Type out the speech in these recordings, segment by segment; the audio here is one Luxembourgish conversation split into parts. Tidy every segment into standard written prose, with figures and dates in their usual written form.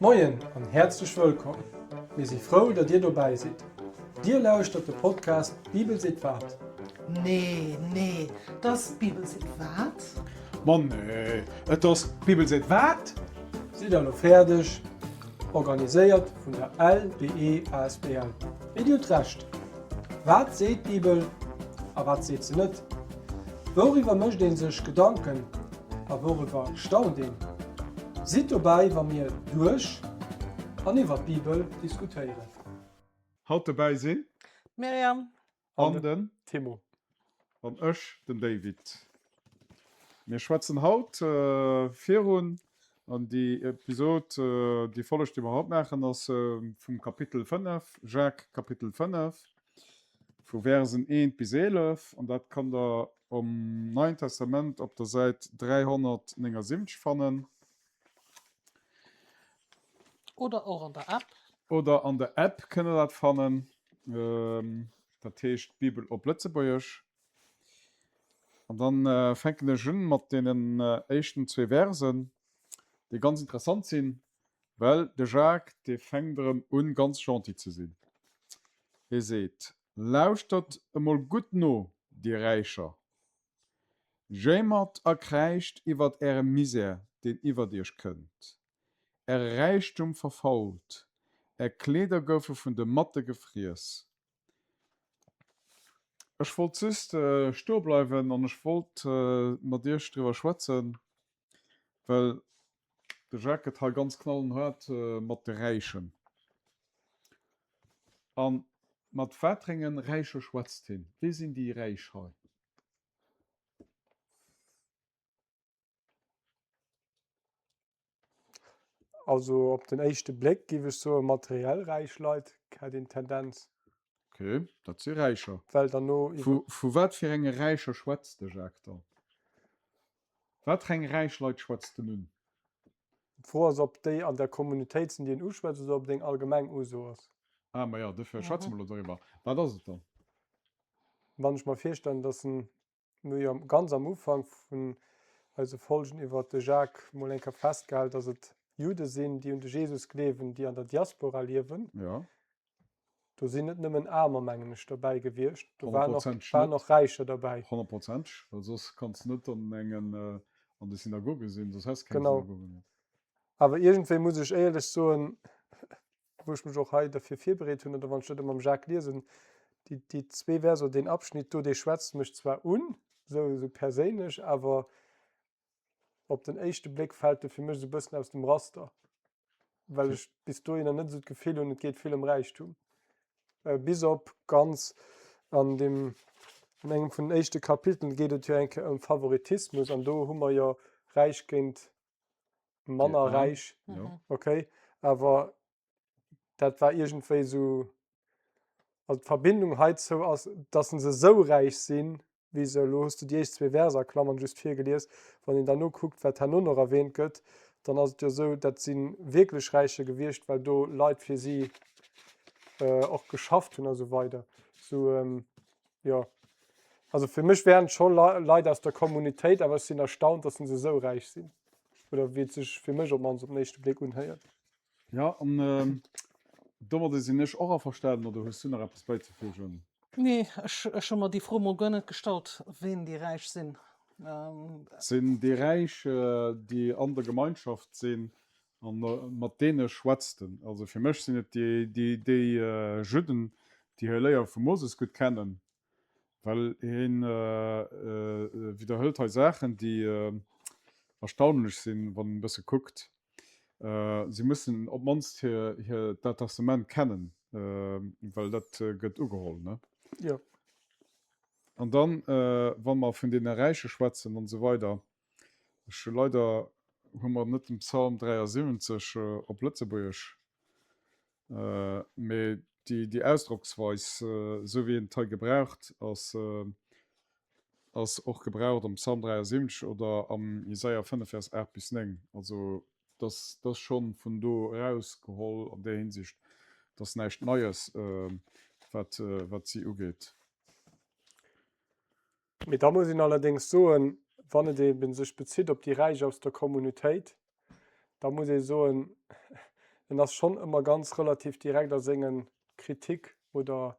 Moien an häerzlech wëllkomm! Mir si frou, datt Dir dobäi sidd. Dir lauschtert de Podcast D'Bibel seet wat? Nee, nee, 't ass D'Bibel seet wat? Ma nee, et ass D'Bibel seet wat? Sidd der elo fäerdeg? Organiséiert vun der LBE asbl. Mee Dir hutt Recht. Wat seet d'Bibel a wat seet se net? Wouriwwer mécht ee sech Gedanken a wouriwwer staunt een? Sidd dobäi, wa mir duerch an iwwer d'Bibel diskutéieren. Haut dobäi sinn. D'Myriam. An den. Timo. An ech, den David. Mir schwätzen haut virun, an déi Episod, déi Folleg, déi mer haut maachen, ass vum Kapitel 5, Jacques Kapitel 5, vu Versen 1 bis 11, an dat kann der am Neien Testament op der Säit 379 fannen. Oder och an der App. Oder an der App kënnt der dat fannen. Dat heescht Bibel op Lëtzebuergesch. An dann fänken ech un mat deenen éischten zwee Versen, déi ganz interessant sinn, well de Jacques, dee fänkt erëm un ganz gentil ze sinn. Hie seet, Lauschtert emol gutt no, dir Räicher! Jéimert a kräischt iwwert äre Misär, deen iwwert iech kënnt. Äre Räichtum verfault, är Kleeder goufe vun de Matte gefriess. Ech wollt just stoe bleiwen an ech wollt mat iech driwwer schwätzen, well de Jacques et hei ganz knallenhaart mat de Räichen. A mat waterengen Räiche schwätzt hien? Wie sinn déi Räich hei? Also op den éischte Bléck géif ech soe materiell räich Leit, hätt een d'Tendenz. Ok, dat si Räicher. Well derno iwwer. Vu wat fir enge Räicher schwätzt de Jacques dann? Wat fir eng räich Leit schwätzt en un? D'Fro ass, ob déi an der Communautéit sinn, déi en uschwätzt, oder ob et eng allgemeng Uso ass. Ah, ma jo, dofir schwätze mer elo doriwwer. Wat ass et dann? Wann ech mer virstellen, dass en, mir hu jo ganz am Ufank vun eise Folgen iwwert de Jacques mol eng Kéier festgehal, dass et Jude sinn, déi un de Jesus gleewen, déi an der Diaspora liewen. Jo. Do sinn net nëmmen Aarmer, mengen ech, derbäi gewiescht, do waren och, waren och Räicher derbäi. Honnertprozenteg, well soss kanns de net an engen, an de Synagoge sinn, soss häss de keng Genau. Synagoge méi. Awer iergendwéi muss ech éierlech soen, wou ech mech och hei derfir virbereet hunn, oder wann ech dat ëmmer am Jacques liesen, déi, déi zwee Verser, deen Abschnitt do, dee schwätzt mech zwar un, esou, esou perséinlech, awer op den éischte Bléck fält e fir mech esou e bëssen aus dem Raster, well ech bis dohinner net esou d'Gefill hunn, et geet vill ëm Räichtum. Äh, bis op ganz an dem an engem vun den éischte Kapiteln geet et jo eng Kéier ëm Favoritismus an do hu mer jo Räich géint manner Räich. Ja. Okay, awer dat war iergendwéi esou, also d'Verbindung heizou ass, dass se esou räich sinn, wéi se elo, hues du déi éischt zwee Verser a Klammern just virgelies, wann een derno kuckt, wat herno nach erwähnt gëtt, dann ass et jo esou, dat si wierklech Räicher gewiescht, well do Leit fir si och geschafft hunn a sou weider. Sou, jo, also fir mech wären et scho Leit aus der Kommunitéit, awer ech sinn erstaunt, dass se esou räich sinn, oder wéi et sech fir mech op d'mannst op den éischte Bléck unhéiert. Ja, an domadder sinn ech och averstanen. Oder hues du nach eppes bäizefügen? Nee, ech, ech hu mer déi Fro mol guer net gestallt, ween déi Räich sinn. Sinn déi Räich, déi an der Gemeinschaft sinn a mat deene schwätzt en. Also fir mech sinn et déi, déi, déi Judden, déi hir Léier vum Moses gutt kennen, well hien widderhëlt hei Saachen, déi erstaunlech sinn, wann een e bësse kuckt. Si mussen op d'mannst hiert Testament kennen, well dat gëtt ugeholl, ne? Jo. An dann, wa mer vun deene Räiche schwätzen an esou weider, ech hu leider hu mer net den Psalm 73 op Lëtzebuergesch, mee déi Ausdrocksweis, esou wéi een et hei gebraucht, ass ass och gebraucht am Psalm 73 oder am Jesaja 5, Vers 8 bis 9. Also dass dass schonn vun do erausgeholl an där Hinsicht, dass näischt Neies, wat wat si ugeet. Mee da muss een allerdéngs soen, wann et eebe sech bezitt op déi Räich aus der Kommunitéit, da muss ee soen, En ass schonn ëmmer ganz relativ direkt a sengen Kritik oder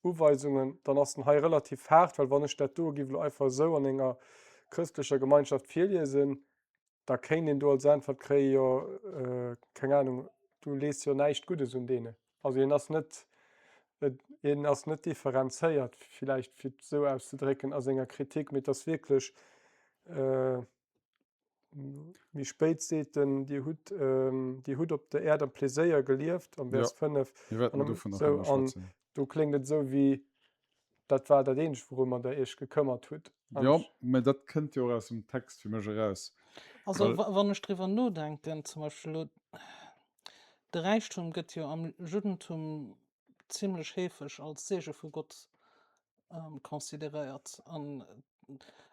Uweisungen. Dann ass en hei relativ haart, well wann ech dat do giff elo einfach esou an enger chrëstlecher Gemeinschaft virliesen, da kéint een do als Äntwert kréien, jo, keng Ahnung, du lees jo näischt Guddes un deene. Also hien ass net, hien ass net differenzéiert, villäicht fir et esou auszedrécken, a senger Kritik, mee et ass wierklech, méi spéit seet en, Dir hutt, Dir hutt op der Äerd am Pleséier gelieft, am Vers 5. Mir wäerten dovun nach ëmmer schwätzen. Do kléngt et esou wéi, dat war dat eenzegt, wourëmmer Der Iech gekëmmert hutt. Jo, mä dat kënnt jo och aus dem Text fir mech eraus. Also wann ech driwwer nodenken, zum Beispill elo, de Räichtum gëtt jo am Juddentum zimlech heefeg als Seege vu Gott consideréiert. An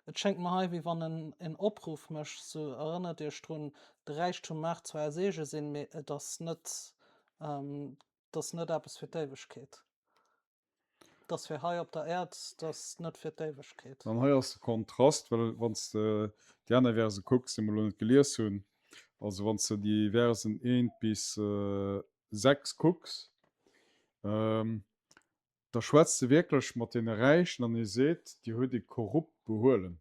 et schéngt mer hei, wéi wann en en Opruff mécht, sou, Erënnert Iech drun, de Räichtum mag zwar e Seege sinn, mee et ass net, et ass net eppes fir d'Éiwegkeet. Et ass fir hei op der Äerd, et ass net fir d'Éiwegkeet. An hei ass de Kontrast, well wann s de déi aner Verse kucks, déi mer elo net gelies hunn, also wann s de déi Versen 1 bis 6 kucks, da schwätzt e wierklech mat deene Räichen an hie seet, Dir hutt ee korrupt Behuelen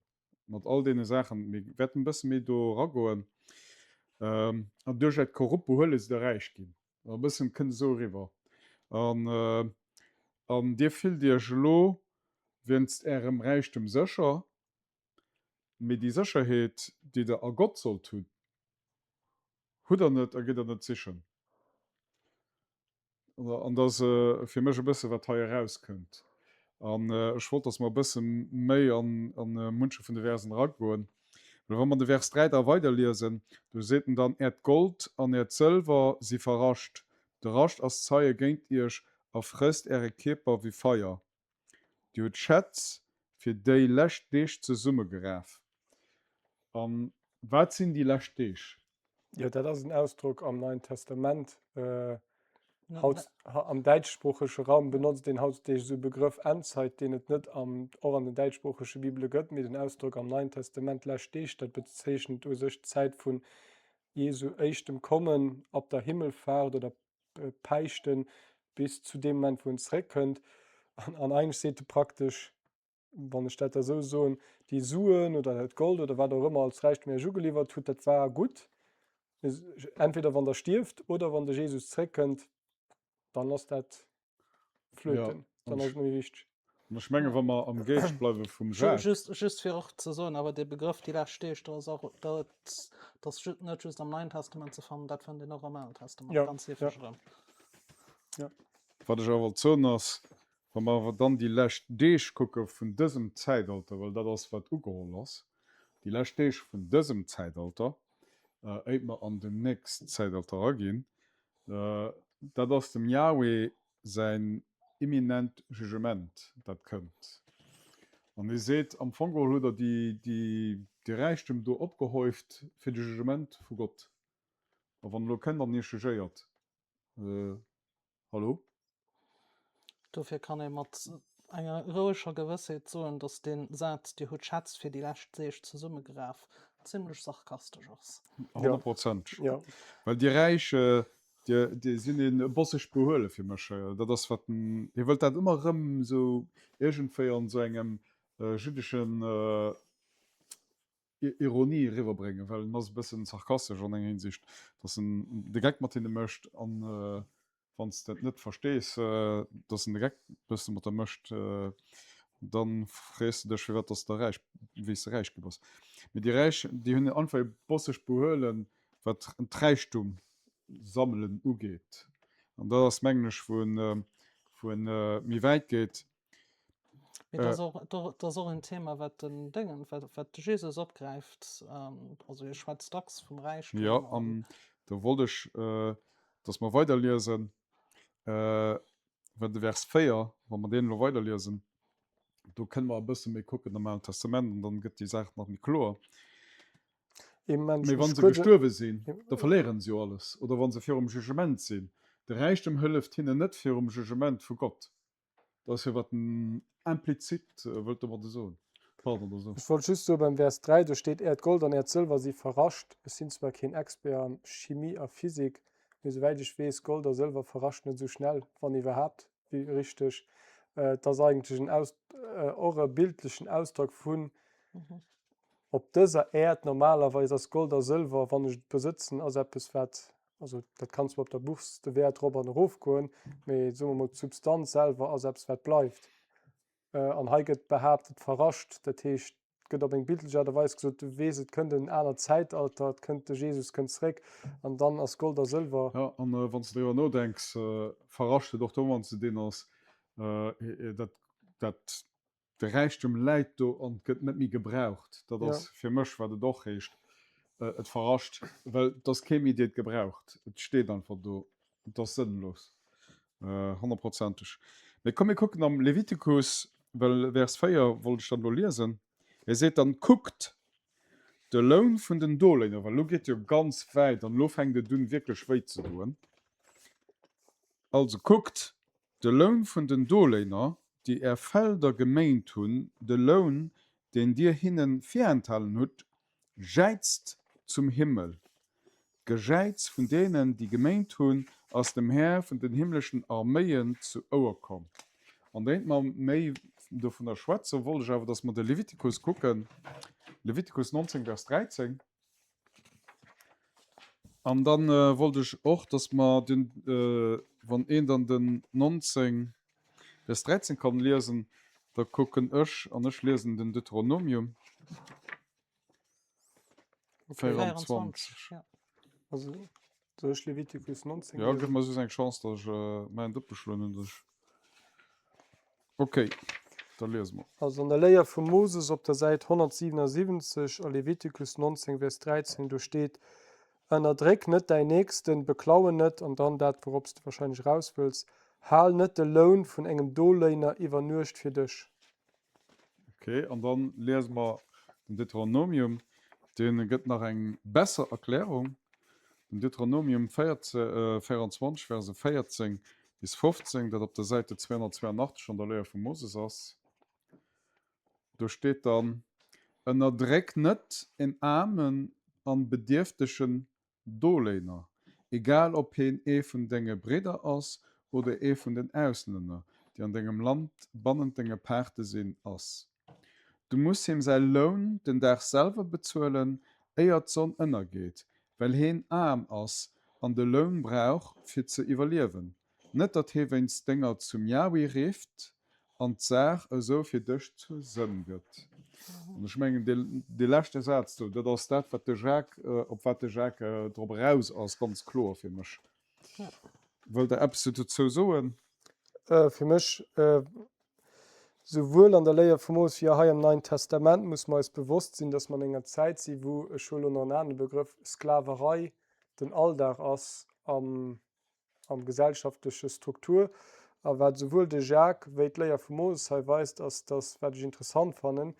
mat all deene Saachen. Mir wäerten e bësse méi do eragoen. An duerch äert korrupt Behuele sidd der räich ginn. E bëssen kënnt esou eriwwer. An, an dir fillt iech elo wéinst ärem Räichtum sécher, mee déi Sécherheet, déi der a Gott sollt hunn, hutt der net a gitt der net sichen. An dat ass fir mech e bësse wat hei erauskënnt. An ech wollt, datt mer e bësse méi an munche vun de Versen eragoen. Well wa mer de Vers 3 da weiderliesen, do seet en dann, Äert Gold an äert Sëlwer si verrascht, de Rascht ass Zeie géint iech a frësst äre Kierper wéi Feier. Dir hutt Schätz fir déi lescht Deeg zesummegeraf. A wat sinn déi lescht Deeg? Jo, dat ass en Ausdrock am Neien Testament. Haut, am däitschsproochege Raum benotzt een hautdesdaags esou e Begrëff Endzeit, deen et net am, och an den däitschsproochege Bibele gëtt, mee den Ausdrock am Neien Testament lescht Deeg, dat bezeechent u sech d'Zäit vun Jesu éischtem Kommen ab der Himmelfaart oder Päischten bis zu deem Moment, wou en zeréckkënnt. An, an eigentlech seet e praktesch, wann ech dat da esou soen, déi Suen oder dat Gold oder wat och ëmmer als Räichtum Iech ugeliwwert hutt, dat war gutt. Entweder wann Der stierft oder wann de Jesus zréckkënnt, dann ass dat flöten. Ja, dann ass et net méi wichteg. An ech menge wa mer am Geescht bleiwe vum Jacques. Just, just fir och ze soen, awer dee Begrëff déi lescht Deeg, do ass och, dat, dat ass net just am Neien Testament ze fannen, dat fënnt een och am Alen Testament ja, ganz heefeg ja. erëm. Ja. Wat ech awer wollt soen ass, Wa mer awer dann déi lescht Deeg kucke vun dësem Zäitalter, well dat ass wat ugeholl ass, déi lescht Deeg vun dësem Zäitalter, éit mer an den nächst Zäitalter eraginn, dat ass dem Yahweh säin imminent Jugement, dat kënnt. An hie seet, am Fong geholl hutt der déi Räichtum do opgehäuft fir de Jugement vu Gott. A wann e lo kënnt an iech jugéiert, hallo? Dofir kann ee mat enger roueger Gewëssheet soen, datt dee Saz Dir hutt Schätz fir déi lescht Deeg zesummegeraf zimmlech sarkastesch ass. Honnertprozenteg. Ja. Well déi Räich, déi, déi sinn een bossegt Behuele fir mech. Dat ass wat en, hie wëllt dat ëmmer erëm esou iergendwéi an esou engem jüddeschen Ironie eriwwerbréngen, well en ass e bëssen sarkastesch an enger Hinsicht, dass en de Geck mat hinne mécht an wann s de et net verstees, dass en de Geck bësse mat der mécht, dann frees de dech firwat dass de räich, wéi s de räich gi bass. Mee déi Räich, déi hunn einfach e bossegt Behuelen, wat d'Räichtum sammelen ugeet an dat ass mengen ech wou en wou en méi wäit geet. Mee dat ass och, dat ass och en Thema, wat den Déngen, wat, wat de Jesus opgräift. Also hie schwätzt dacks vum Räichtum. Jo, an do wollt ech, dass mer weiderliesen, well de Vers 4, wa mer deen elo weiderliesen, do kënne mer e bësse méi kucken am Alen Testament an dann gëtt déi Saach nach méi kloer. Mee wa se gestuerwe sinn, da verléieren se jo alles. Oder wa se virum Jugement sinn, de Räichtum hëlleft hinnen net virum Jugement vu Gott. Dat ass jo wat en implizit wëllt domadder soen. Pardon, da so. Ech wollt just soen, beim Vers 3, do steet, Äert Gold an äert Sëlwer si verrascht. Ech sinn zwar keen Expert an Chimie a Physik, Mee souwäit ech weess, Gold a Sëlwer verrascht net esou schnell, wann iwwerhaapt, wéi richteg. Et ass eigentlech en Aus, och e bildlechen Ausdrock vun op dëser Äerd normalerweis ass Gold a Sëlwer, wann ech et besëtzen, ass eppes wat, also dat kann zwar op der Bourse de Wäert erop an erofgoen, mee soe mer mol d'Substanz selwer ass eppes wat bleift. An hei gëtt behaapt, et verrascht, dat heescht, Et gëtt op eng bildlech Aart a Weis gesot, du weess, et kënnt en anert Zäitalter, et kënnt, de Jesus kënnt zréck an dann ass Gold a Sëlwer. Jo, an wann s de driwwer nodenks, verrascht et och domat ze dinn ass, dat, dat de Räichtum läit do an gëtt net méi gebraucht. Dat ass fir mech, wat et och heescht, et verrascht, well et ass kee méi, dee et gebraucht. Et steet einfach do. Et ass sënnlos. Honnertprozenteg. Mee komm mir kucken am Levitikus, well Vers 4 wollt ech dann elo liesen. Hie seet dann, Kuckt, de Loun vun den Doléiner, well elo geet jo ganz wäit an elo fänkt et un wierklech wéi ze doen. Also kuckt, de Loun vun den Doléiner, déi är Felder geméint hunn, de Loun, deen dir hinne virenthalen hutt, jäizt zum Himmel. D'Gejäiz vun deenen, déi geméint hunn, ass dem Här vun den himmleschen Arméien zu Ouer komm. An éiert mer méi dovunner schwätzen, wollt ech awer, dass mer de Levitikus kucken, Levitikus 19, Vers 13. An da wollt ech och, dass mer den, wann een dann den 19, Vers 13 kann liesen, da kucken ech an ech liesen den Deuteronomium. 24. Ja. Also, soll ech Levitikus 19 Ja, gëff mer soss eng Chance, dass ech äh, mäin opgeschloen hunn. Dass ech... Okay, da liese mer. Also an der Léier vum Moses op der Säit 177 a Levitikus 19, Vers 13, do steet, Ënnerdréck net däin Nächsten, beklau en net, an dann dat, wourops de wahrscheinlech eraus wëlls, Hal net de Loun vun engem Doléiner iwwer Nuecht fir dech. Ok, an dann liese mer den Deuteronomium, dee gëtt nach eng besser Erklärung. Den Deuteronomium 24, Verse 14 bis 15, dat op der Säite 282 an der Léier vum Moses ass. Do steet dann, Ënnerdréck net en aarmen an bedierftegen Doléiner, egal ob heen ee vun denge Bridder ass oder ee vun den Auslänner, déi an dengem Land bannent denge Paarte sinn, ass. Du muss him säi Loun den Dag selwer bezuelen, éier d'Sonn ënnergeet, well heen aarm ass an de Loun brauch, fir ze iwwerliewen, net datt hee wéinst denger zum Jahwe rifft an d'Saach esou fir dech zur Sënn gëtt. An ech mengen, dee leschte Saz do, dat ass dat, wat de Jacques, op wat de Jacques drop eraus ass, ganz kloer fir mech. Wëllt Der eppes dozou soen? Fir mech, souwuel an der Léier vum Moses wéi hei am Neien Testament, musse mer eis bewosst sinn, dass mer an enger Zäit sinn, wou, ech huelen elo nach en anere Begrëff, Sklaverei den Alldag ass am am gesellschaftleche Struktur. A wat esouwuel de Jacques wéi d'Léier vum Moses hei weist, ass, dass, wat ech interessant fannen,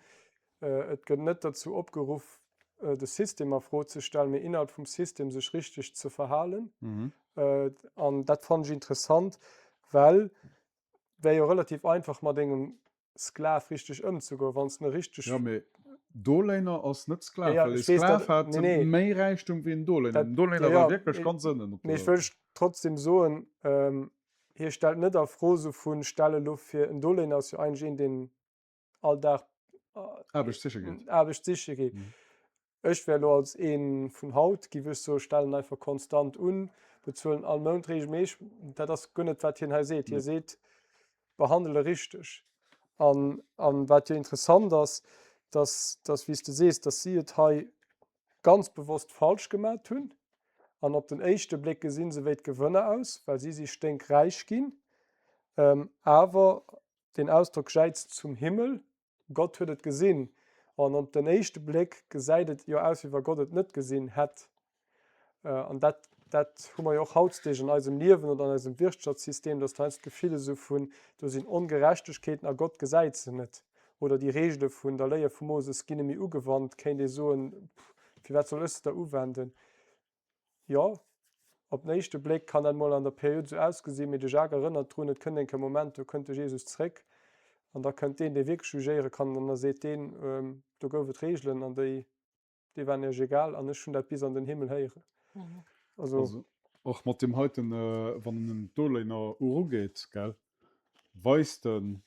et gëtt net derzou opgeruff, de System a Fro ze stellen, mee innerhalb vum System sech richteg ze verhalen. An dat fannen ech interessant, well et wär jo relativ einfach mat engem Sklav richteg ëmzegoen, wann s de richteg. Jo, mee Doléiner ass net Sklav, Ja, well ech e weess Sklav dat, hat nee, nee. méi Räichtum wéi en Doléiner. Dat, Den Doléiner ja, war ja, wierklech mee, ganz ënnen op mee ech der. wëll trotzdem soen, hie stellt net a Fro sou vun, stell elo fir, en Doléiner ass jo eigentlech een, deen all Dag Aarbecht siche geet. Aarbecht siche geet. Ech wär elo als ee vun haut, giff ech soen, stellen einfach konstant un, bezuelen all Mount regelméisseg. Dat ass guer net, wat hien hei seet. Hie seet, behandele richteg. An, an wat jo interessant ass, dass, dass wéi s de sees, dass si et hei ganz bewosst falsch gemat hunn. An op den éischte Bléck gesi se wéi d'Gewënner aus, well si si sténkräich ginn. Awer den Ausdrock jäizt zum Himmel, Gott huet et gesinn. An op den éischte Bléck gesäit et jo aus, wéi wa Gott et net gesinn hätt. An dat, dat hu mer jo och hautdesdaags an eisem Liewen oder an eisem Wirtschaftssystem, dass du heiansdo d'Gefill esou vun, do sinn Ongerechtegkeeten a Gott gesäit se net. Oder déi Reegele vun der Léier vum Moses ginn neméi ugewannt, kéint ee soen, firwat soll ech se da uwenden? Jo, op den éischte Bléck kann dat mol an der Period esou ausgesinn, mee de Jacques erënnert drun, et kënnt eng Kéier e Moment, do kënnt de Jesus zréck an da kënnt deen, dee wierklech jugéiere kann, an da seet deen, do gouf et Reegelen an déi, déi waren iech egal an ech hunn dat bis an den Himmel héieren. Also. Och mat deem heiten, wann en un d'Doléiner erugeet, gell, weist en,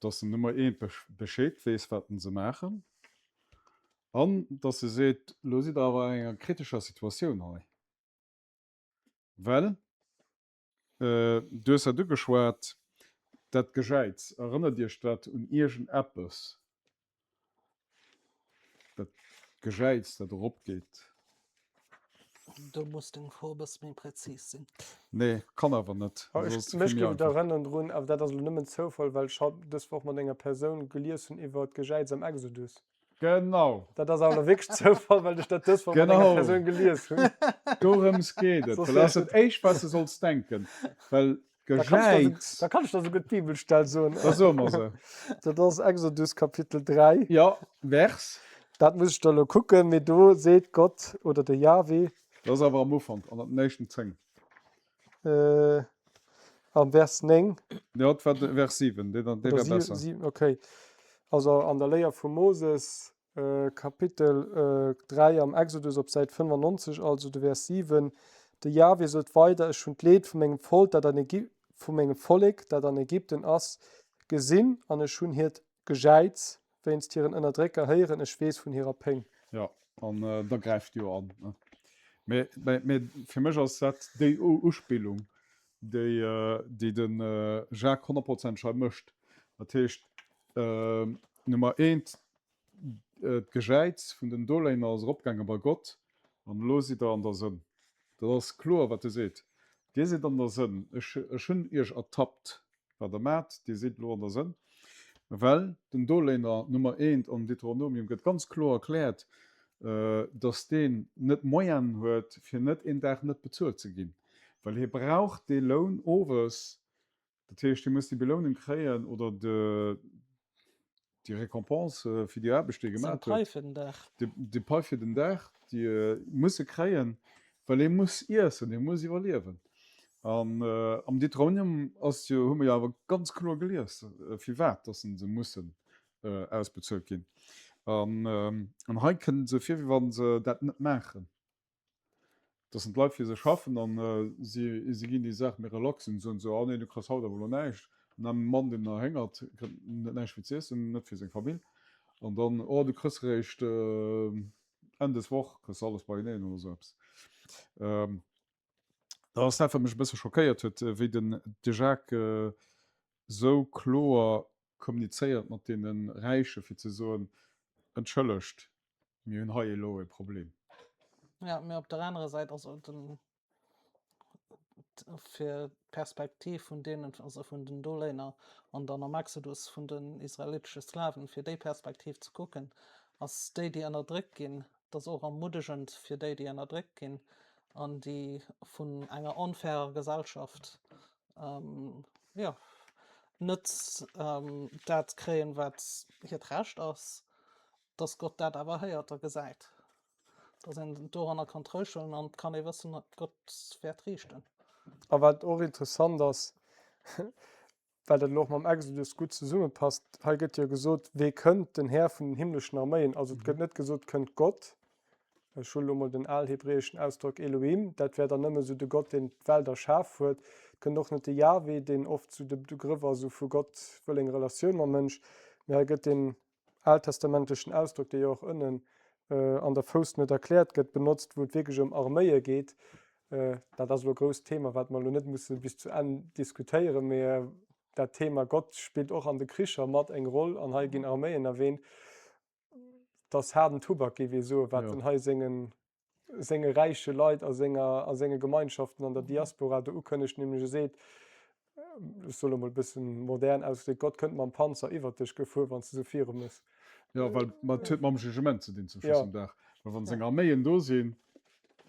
dass en Nummer eent Bescheed weess, wat en se maachen, an dass e seet, Elo sidd Der awer an enger kritescher Situatioun hei, well, du hues dat ugeschwat, dat Gejäiz, erënnert Iech dat un iergendeppes? Dat Gejäiz, dat eropgeet. Do muss deng Fro e bësse méi präzis sinn. Nee, kann awer net. Oh, ech, mech géif et erënneren drun, awer dat ass elo nëmmen Zoufall, well ech haut dës Woch mat enger Persoun gelies hunn iwwer d'Gejäiz am Exodus. Genau. Dat ass awer elo wierklech Zoufall, well ech dat dës Woch mat enger Persoun gelies hunn. Dorëms geet et. Well dat ass dat Éischt, wat s de solls denken. Well Gejäiz. Da kann ech der souguer d'Bibelstell soen. Da soe mer se. Dat ass Exodus Kapitel 3. Jo, Vers. Dat muss ech da elo kucken, mee do seet Gott oder de Jahwe. Dat ass awer am Ufank, an den éischten 10. Am Vers 9. Jo, et war de Vers 7, dee war besser. Okay. Also an der Léier vum Moses. Kapitel 3 am Exodus op Säit 95, also de Vers 7, De Jahwe sot weider, Ech hunn d'Leed vu mengem Volk, dat an vu mengem Vollek, dat an Ägypten ass, gesinn, an ech hunn hiert Gejäiz wéinst hiren Ënnerdrécker héieren, ech weess vun hirer Péng. Jo, an da gräift jo an. Mee, mee fir mech ass dat déi Uspillung, déi, déi de Jacques honnertprozenteg hei mécht. Dat heescht, Nummer eent, D'Gejäiz vun den Doléiner ass eropgaange bei Gott, an elo sidd der an der Sënn. Dat ass kloer, wat e seet. Dir sidd an der Sënn. Ech, ech hunn iech ertappt, wat der maacht. Dir sidd elo an der Sënn. Well den Doléiner Nummer eent am Deuteronomium gëtt ganz kloer erkläert, dass deen net d'Moyennen huet, fir net een Dag net bezuelt ze ginn. Well hie brauch dee Loun owes, Dat heescht, hie muss déi Belounung kréien oder déi Récompense fir déi Aarbecht, déi e gemaach huet. Seng Pai fir den Dag. Déi Pai fir den Dag, déi muss e kréien, well hie muss iessen, hie muss iwwerliewen. An am Deuteronomium ass jo, hu mer jo awer ganz kloer gelies, firwat dass se mussen ausbezuelt ginn. An hei kënnt et esou vir, wéi wa se dat net maachen. Dass en d'Leit fir sech schaffen an si si ginn déi Saach méi relax un, soen se, ah nee, du kriss haut awer elo näischt. An aarme Mann, deen da héngert, kritt net näischt fir z'iessen, net fir seng Famill. An dann, oh, du kriss eréischt Enn des Woch kriss de alles beieneen oder esou eppes. Dat ass dat, wat mech e bësse schockéiert huet, wéi den de Jacques esou kloer kommunizéiert mat deene Räiche fir ze soen, Entschëllegt, mir hunn hei elo e Problem. Ja, mee op der anerer Säit, also den, fir d'Perspektiv vun deenen, also vun den Doléiner an dann am Exodus vun den israelitesche Sklaven, fir déi Perspektiv ze kucken, ass déi, déi ënnerdréckt ginn, dat ass och ermuddegend fir déi, déi ënnerdréckt ginn an déi vun enger onfairer Gesellschaft jo, net dat kréien, wat hiert Recht ass, dass Gott dat awer héiert a gesäit, dass een doranner kann Trouscht huelen an et kann ee wëssen, Gott wäert riichten. A wat och interessant ass, well dat elo och mam Exodus gutt zesummepasst, hei gëtt jo gesot, Wee kënnt? Den Här vun den himmleschen Arméien. Also et gëtt net gesot, kënnt Gott, ech huelen elo mol den alhebräeschen Ausdrock Elohim, dat wär dann nëmme sou de Gott, deen d'Welt erschaf huet. Et kënnt och net de Yahweh, deen oft sou de Begrëff ass sou vu Gott wëll eng Relatioun mam Mënsch, mee hei gëtt deen altestamentlechen Ausdrock, dee jo och ënnen an der Foussnuet erkläert gëtt, benotzt, wou et wierklech ëm Arméie geet. Dat ass elo e grousst Thema, wat mer elo net musse bis zu Enn diskutéieren, mee dat Thema Gott spillt och an de Kricher mat eng Roll an hei ginn Arméien erwähnt. Et ass haarden Tubak, géif ee soen, wat en hei sengen senge räiche Leit a senger a senge Gemeinschaften an der Diaspora do ukënnegt, nämlech e seet, ech soe lo mol e bëssen modern ausgedréckt, Gott kënnt mam Panzer iwwert dech gefuer, wann s de sou viru mëss. Jo, well ma et huet mam Jugement ze dinn zum Schluss vum Dag. Well wann seng Arméien do sinn,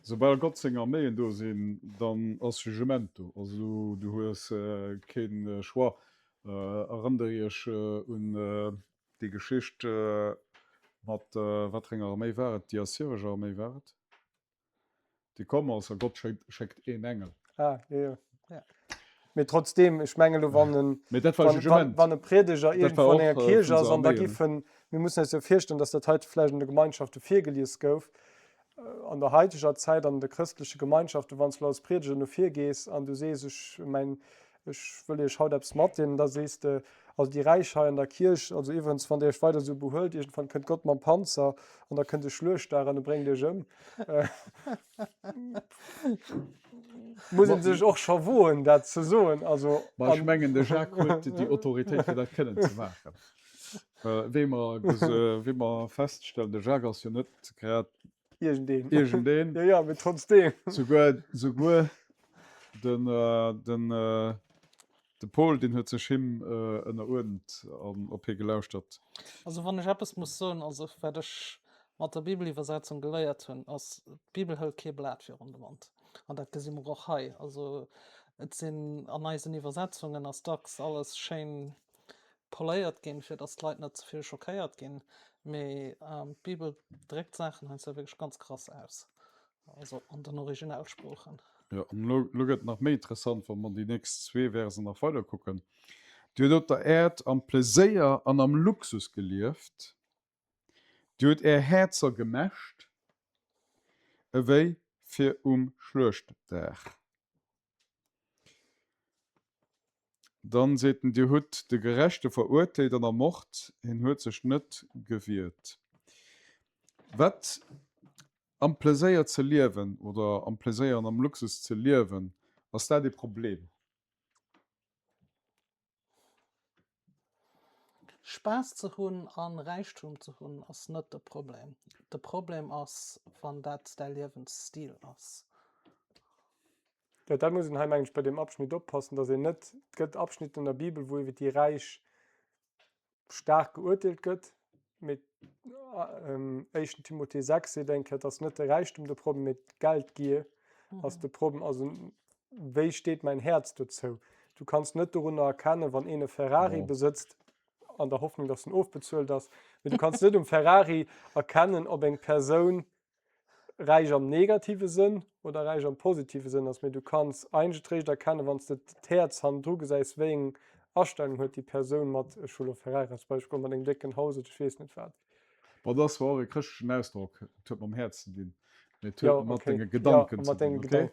soubal Gott seng Arméien do sinn, dann ass Jugement do. Also du du hues kee Choix. Erënnt der iech un Déi Geschicht mat wat fir enger Arméi war et? Déi assyresch Arméi war et, déi komm ass a Gott schéckt een Engel. Ah, jo, jo. Ja. Mee trotzdem, ech mengen elo, wann en, Mee dat war Jugement. wann e Priedeger iergendwou an enger Kierch ass an da giffen, mir mussen eis jo virstellen, datt dat heite vläicht an de Gemeinschafte virgelies gouf. An der haiteger Zäit an de chrëstleche Gemeinschaften, wann s du als Priedeger no vir gees an du sees, ech mäin, ech wëll iech haut eppes matdeelen, da sees de, also déi Räich hei an der Kierch, also iwwerens, wann Dir iech weider esou behuelt, iergendwann kënnt Gott mam Panzer an da kënnt e Schluechtdag an e bréngt iech ëm. Muss een sech och scho woen, dat ze soen. Also, Ma ech mengen, de Jacques huet déi Autoritéit, fir dat kënnen ze maachen. Wéi mer, wéi mer feststellen, de Jacques ass jo net grad Iergendeen. Iergendeen. Jo, jo, mee trotzdem. Souguer, souguer den, den, de Paul, deen huet sech him ënneruerdent an op hie gelauschtert. Also wann ech eppes muss soen, also wat ech mat der Bibeliwwersetzung geléiert hunn, ass, d'Bibel hëlt kee Blat virun de Mond. An dat gesi mer och hei. Also et sinn an eisen Iwwersetzungen ass dacks alles schéin poléiert ginn, fir datt d'Leit net ze vill schockéiert ginn. Mee d'Bibel dréckt d'Saachen heiansdo wierklech ganz krass aus, also an den Originalsproochen. Jo, an elo, elo gëtt et nach méi interessant, wa mer déi nächst zwee Versen nach weider kucken. Dir hutt op der Äerd am Pleséier an am Luxus gelieft, dir hutt är Häerzer gemäscht ewéi fir um Schluechtdag. Dann seet en, Dir hutt de Gerechte verurteelt an ermort, hien huet sech net gewiert. Wat am Pleséier ze liewen oder am Pleséier an am Luxus ze liewen, ass dat ee Problem? Spaass ze hunn an Räichtum ze hunn ass net de Problem. De Problem ass wann dat däi Liewensstil ass. Jo, dat muss een hei mengen ech bei deem Abschnitt oppassen, datt een net, et gëtt Abschnitten an der Bibel, wou iwwer déi Räich staark geurteelt gëtt, mee éischten Timothée 6 seet eng Kéier, et ass net de Räichtum de Problem, mee d'Geldgier ass de Problem. Also wéi steet mäin Häerz dozou? Du kanns net dorunner erkennen, wann een e Ferrari besëtzt, an der Hoffnung, datt en ofbezuelt ass, mee du kanns net um Ferrari erkennen, ob eng Persoun räich am negative Sënn oder räich am positive Sënn ass, mee du kanns eigentlech réischt erkennen, wann s de d'Häerz hannendru gesäis, wéi eng Astellung huet déi Persoun mat, ech hu lo Ferrari als Beispill geholl, mat engem décken Haus oder ech weess net wat. Bon, dat ass zwar och e chrëschtlechen Ausdrock, et huet mam Häerz ze dinn, mee et huet mat denge Gedanken ze dinn, okay?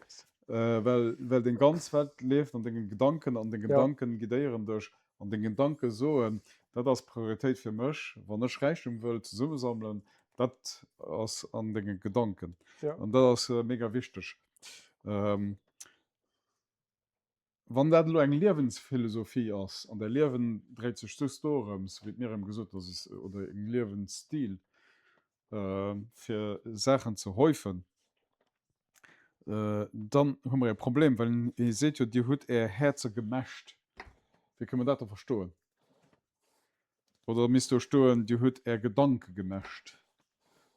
Well, well deng ganz Welt leeft an denge Gedanken an deng Gedanken guidéieren dech An deng Gedanke soen, dat ass Prioritéit fir mech, wann ech Räichtum wëll zesummesammelen, dat ass an denge Gedanken. An dat ass mega wichteg. Wann dat elo eng Liewensphilosophie ass an däi Liewen dréit sech just dorëms, wéi d'Myriam gesot huet, oder eng Liewensstil, fir Saachen ze häufen, dann hu mer e Problem, well hie seet jo, Dir hutt Är Häerzer gemäscht. Wéi kënne mer dat da verstoen? Oder misst do stoen, Dir hutt Är Gedanke gemäscht?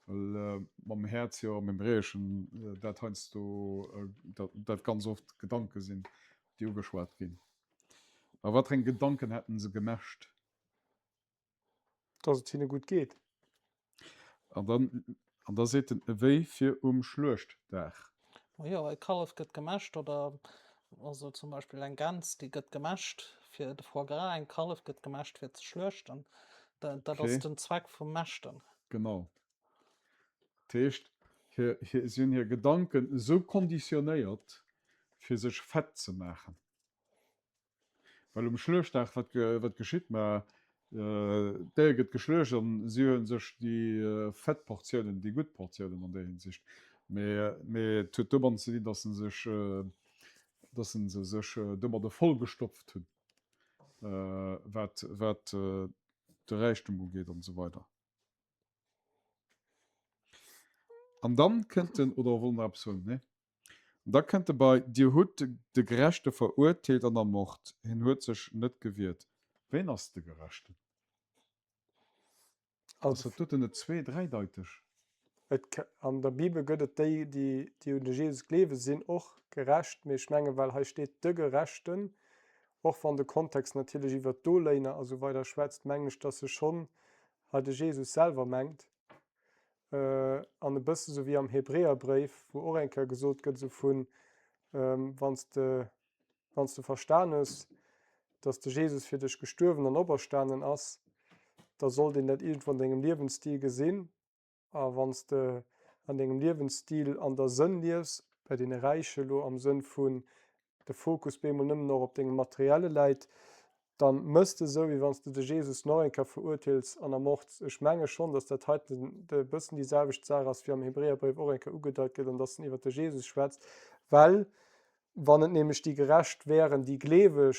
Well mam Häerz jo am Hebräeschen dat heiansdo, dat ganz oft Gedanke sinn, déi ugeschwat ginn. A wat fir eng Gedanken hätten se gemäscht? Dass et hinne gutt geet. An dann, an da seet en, ewéi fir um Schluechtdag. Majo, e Kallef gëtt gemäscht oder also zum Beispill eng Gäns, déi gëtt gemäscht fir de Foie gras, eng Kallef gëtt gemäscht fir ze schluechten. Dat, dat ass den Zweck vum Mäschten. Genau. Dat heescht, hir, hir, si hunn hir Gedanken esou konditionéiert, fir sech fett ze maachen. Well um Schluechtdag, wat, wat geschitt? Ma d'Déier gëtt geschluecht an si huele sech déi fett Portiounen, déi gutt Portiounen an där Hinsicht. Mee, mee et huet domadden ze dinn, datt se sech, datt se se sech domadde vollgestopft hunn, wat, wat de Räichtum ugeet an esou weider. An dann kënnt den, oder wollt Der nach eppes soen? Nee? An da kënnt e bei, Dir hutt de Gerechte verurteelt an ermort, hien huet sech net gewiert. Ween ass de Gerechten? Ass dat doten net zweedräideiteg? Et, an der Bibel gëtt et déi, déi, déi un de Jesus gleewen, sinn och gerecht, mee ech mengen, well hei steet de Gerechten, och wann de Kontext natierlech iwwert d'Doléiner a sou weider schwätzt, mengen ech, dass e schonn hei de Jesus selwer mengt. An e bësse sou wéi am Hebräerbréif, wou och eng Kéier gesot gëtt, esou vun, wann s de, wann s de verstan hues, datt de Jesus fir dech gestuerwen an operstanen ass, da sollt een dat iergendwou an dengem Liewensstil gesinn. A wann s de. an dengem Liewensstil an der Sënn liefs, bei deene Räiche elo am Sënn vun de Fokus bemol nëmmen och op dengem Materielle läit, dann mëss de esou, wéi wann s de de Jesus nach eng Kéier verurteels an ermords. Ech menge schonn, dass dat heiten e bëssen déi selwecht Saach ass, wéi am Hebräerbréif och eng Kéier ugedeit gëtt, an dass en iwwer de Jesus schwätzt, well wann et nämlech déi Gerecht wären, déi Gleeweg,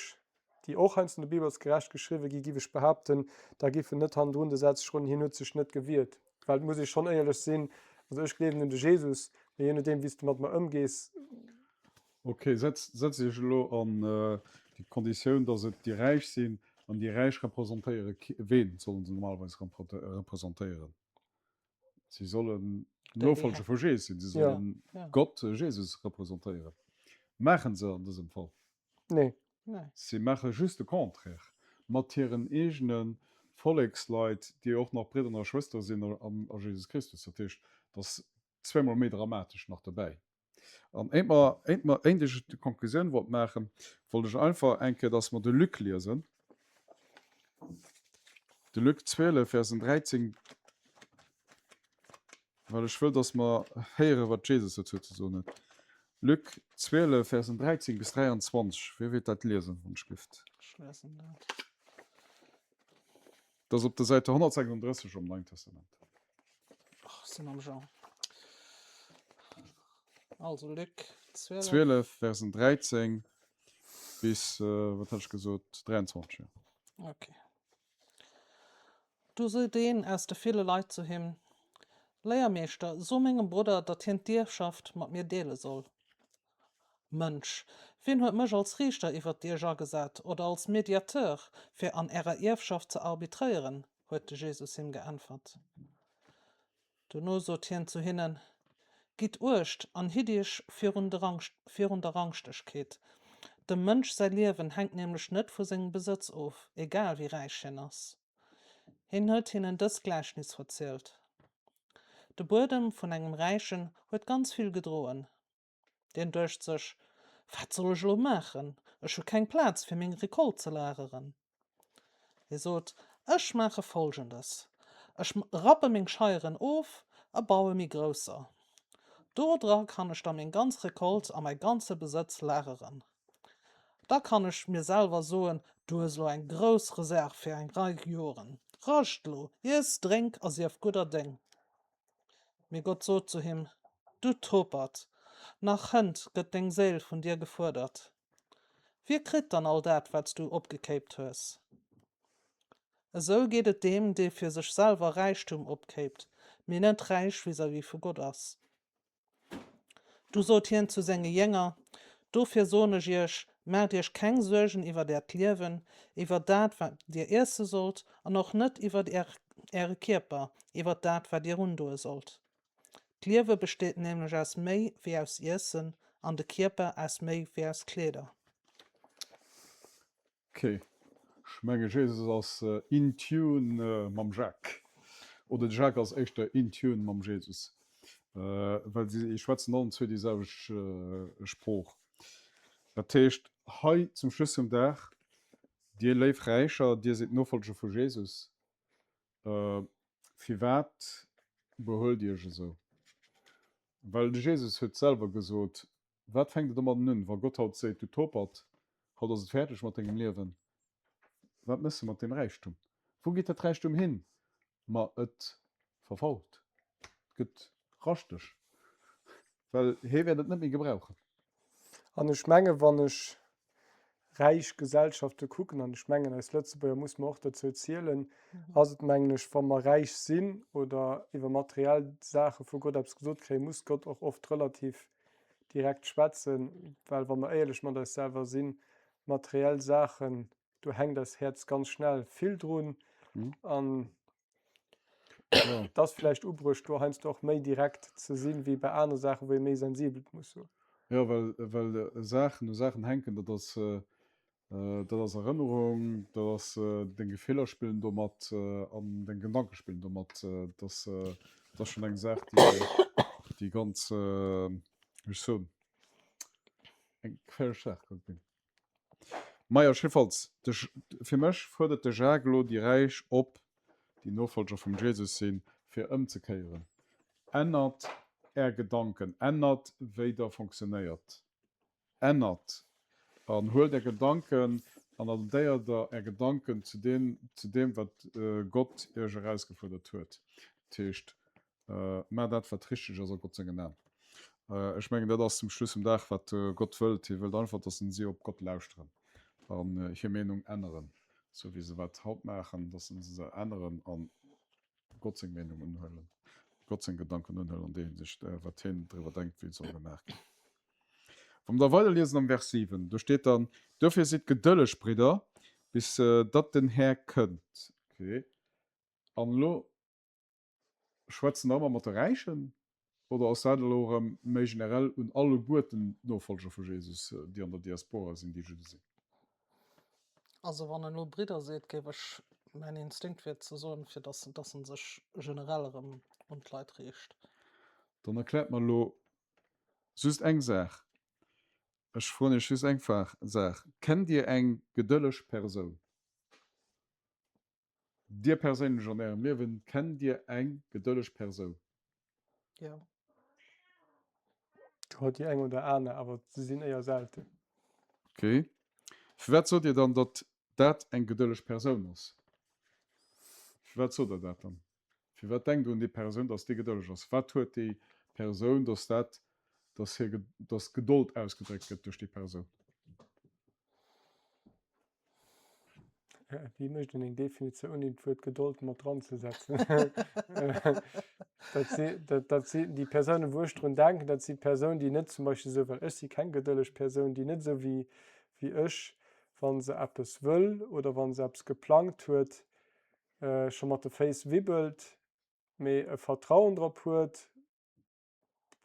déi och heiansdo an der Bibel als gerecht geschriwwe gi, giff ech behaapten, da giff en net hannendrun de Saz schroen, hien huet sech net gewiert. Well et muss ee schonn éierlech sinn, also ech gleewen un de Jesus, mee je nodeem wéi s de mat mer ëmgees. Ok, setz setz iech elo an déi Konditioun, datt et déi Räich sinn, an déi Räich representéiere ween sollen se normalerweis representéieren? Si sollen Nofolger vu Jesus sinn, si sollen Gott, Jesus representéieren. Maachen se an dësem Fall? Nee. Si maache just de Contraire mat hiren eegene Volleksleit, déi och nach Bridder a Schwëstere sinn a Jesus Christus. Dat heescht, et ass zweemol méi dramatesch nach dobäi. An éint mer, éint mer, éint ech d'Konklusioun wollt maachen, wollt ech einfach eng Kéier, dass mer de Luc liesen. De Luc 12, Versen 13, well ech wëll, dass mer héieren, wat Jesus dozou ze soen huet. Luc 12, Versen 13 bis 23. Wie wéilt dat liesen, wann ech gift? Ech liesen dat. Dat ass op der Säit 136 am Neien Testament. Ach, sinn am Jean. Also Luc 12. 12, Versen 13 bis, wat hat ech gesot, 23, jo. Okay. Du sot een aus de ville Leit zu him, Léiermeeschter, so mengem Brudder, datt hien d'Ierfschaft mat mir deele soll. Mënsch, wien huet mech als Riichter iwwert iech agesat oder als Mediateur, fir an ärer Ierfschaft ze arbitréieren? huet de Jesus him geäntwert. Dono sot hien zu hinnen, Gitt uecht an hitt iech virun der Rangschtegkeet. Dem Mënsch säi Liewen hänkt nämlech net vu sengem Besëtz of, egal wéi räich hien ass. Hien huet hinnen dës Gläichnis verzielt, De Buedem vun engem Räichen huet ganz vill gedroen. Deen duecht sech, Wat soll ech elo maachen? Ech hu keng Plaz, fir meng Recolte ze lageren. Hie sot, Ech maache Folgendes, Ech rappe meng Scheieren of a baue méi grousser. Do dra kann ech da meng ganz Recolte a mäi ganze Besëtz lageren. Da kann ech mir selwer soen, Du hues elo eng grouss Reserv fir eng Rei Joren. Rascht elo, iess, drénk a sief gudder Déng. Mee Gott sot zu him, Du Topert! Nach hënt gëtt deng Séil vun dir gefuerdert. Wie kritt dann all dat, wat s du opgekéipt hues? Esou geet et deem, dee fir sech selwer Räichtum opkéipt, mee net räich vis-à-vis vu Gott ass. Du sot hien zu senge Jénger, Dofir soen ech iech, Maacht iech keng Suergen iwwert äert Liewen, iwwer dat, wat dir iesse sollt, an och net iwwer äre Kierper, iwwer dat, wat dir undoe sollt. D'Liewe besteet nämlech aus méi wéi aus Iessen, an de Kierper aus méi wéi aus Kleeder. Ok, ech menge Jesus ass in tune mam Jacques, oder de Jacques ass éischter in tune mam Jesus, well si schwätzen allen zwee déi selwecht Sprooch. Dat heescht hei zum Schluss vum Dag, Dir léif Räicher, dir sidd Nofolger vu Jesus, firwat behuelt Dir iech esou? Well de Jesus huet selwer gesot, Wat fänkt et domadden un, wa Gott haut seet, Du Topert, haut ass et fäerdeg mat dengem Liewen? Wat méchs de mat deem Räichtum? Wou geet dat Räichtum hin? Ma et verfault, et gëtt raschteg, well hee wäert et net méi gebrauchen. An ech menge wann ech räich Gesellschafte kucken, an ech mengen eis Lëtzebuerger muss mer och dozou zielen, ass et mengen ech, wa mer räich sinn oder iwwer materiell Saache vu Gott eppes gesot kréien, muss Gott och oft relativ direkt schwätzen, well wa mer éierlech mat eis selwer sinn, materiell Saachen, do hänkt eist Häerz ganz schnell vill drun an et ass vläicht ubruecht, do heiansdo och méi direkt ze sinn, wéi bei anere Saachen, wou ee méi sensibel muss soen. Jo, well, well Saachen u Saachen hänken, dat ass, dat ass Erënnerung, dat ass deng Gefiller spillen do mat an deng Gedanke spillen do mat. Dat ass, dat ass schonn eng Saach, déi, déi ganz, wéi ech soen, eng geféierlech Saach ka ginn. Majo, jiddefalls, de, fir mech fuerdert de Jacques elo déi Räich op, déi Nofolger vum Jesus sinn, fir ëmzekéieren. Ännert. Är Gedanken, ännert wéi der fonctionnéiert. Ännert an huelt Är Gedanken an adaptéiert der Är Gedanken zu deem, zu deem wat Gott Iech erausgefuerdert huet. Dat heescht, maacht dat wat richteg ass a Gott sengen Aen. Ech mengen dat ass zum Schluss vum Dag wat Gott wëllt. Hie wëllt einfach, dass si op Gott lauschteren an hir Meenung änneren, sou wéi se wat haut maachen, dass se se änneren an Gott seng Meenung unhuelen, Gott seng Gedanken unhuelen an deer Hinsicht, wat hien driwwer denkt, wéi et soll gemaach ginn. Wa mer da weiderliesen am Vers 7, do steet dann, Dofir sidd gedëlleg, Bridder, bis datt den Här kënnt. Okay. An elo schwätzen der ëmmer mat de Räichen, oder ass dat elo erëm méi generell un alleguerten d'Nofollger vu Jesus, déi an der Diaspora sinn, déi Judde sinn? Also wann en elo Bridder seet, géif ech, mäin Instinkt wier ze soen, fir datt datt en sech generell erëm un d'Leit riicht. Dann erkläert mer elo just eng Saach, ech froen Iech just eng Saach, Kennt Dir eng gedëlleg Persoun? Dir perséinlech an Ärem Liewen, kennt Dir eng gedëlleg Persoun? Jo. Jo, déi eng oder aner, awer se sinn éier selten. Ok. Firwat sot Dir dann, datt dat eng gedëlleg Persoun ass? Firwat sot Der dat dann? Firwat denkt Der un déi Persoun, datt déi gedëlleg ass? Wat huet déi Persoun, datt dat, datt hir, datt Gedold ausgedréckt gëtt duerch déi Persoun? Wéi mécht een eng Definitioun ouni d'Wuert Gedold mat dran ze setzen? Dat si, dat, dat si déi Persounen, wou ech drun denken, dat si Persounen, déi net zum Beispill esou, well ech si keng gedëlleg Persoun, déi net esou wéi, wéi ech, wa se eppes wëll oder wa se eppes geplangt huet, scho mat de Féiss wibbelt, mee e Vertrauen drop huet,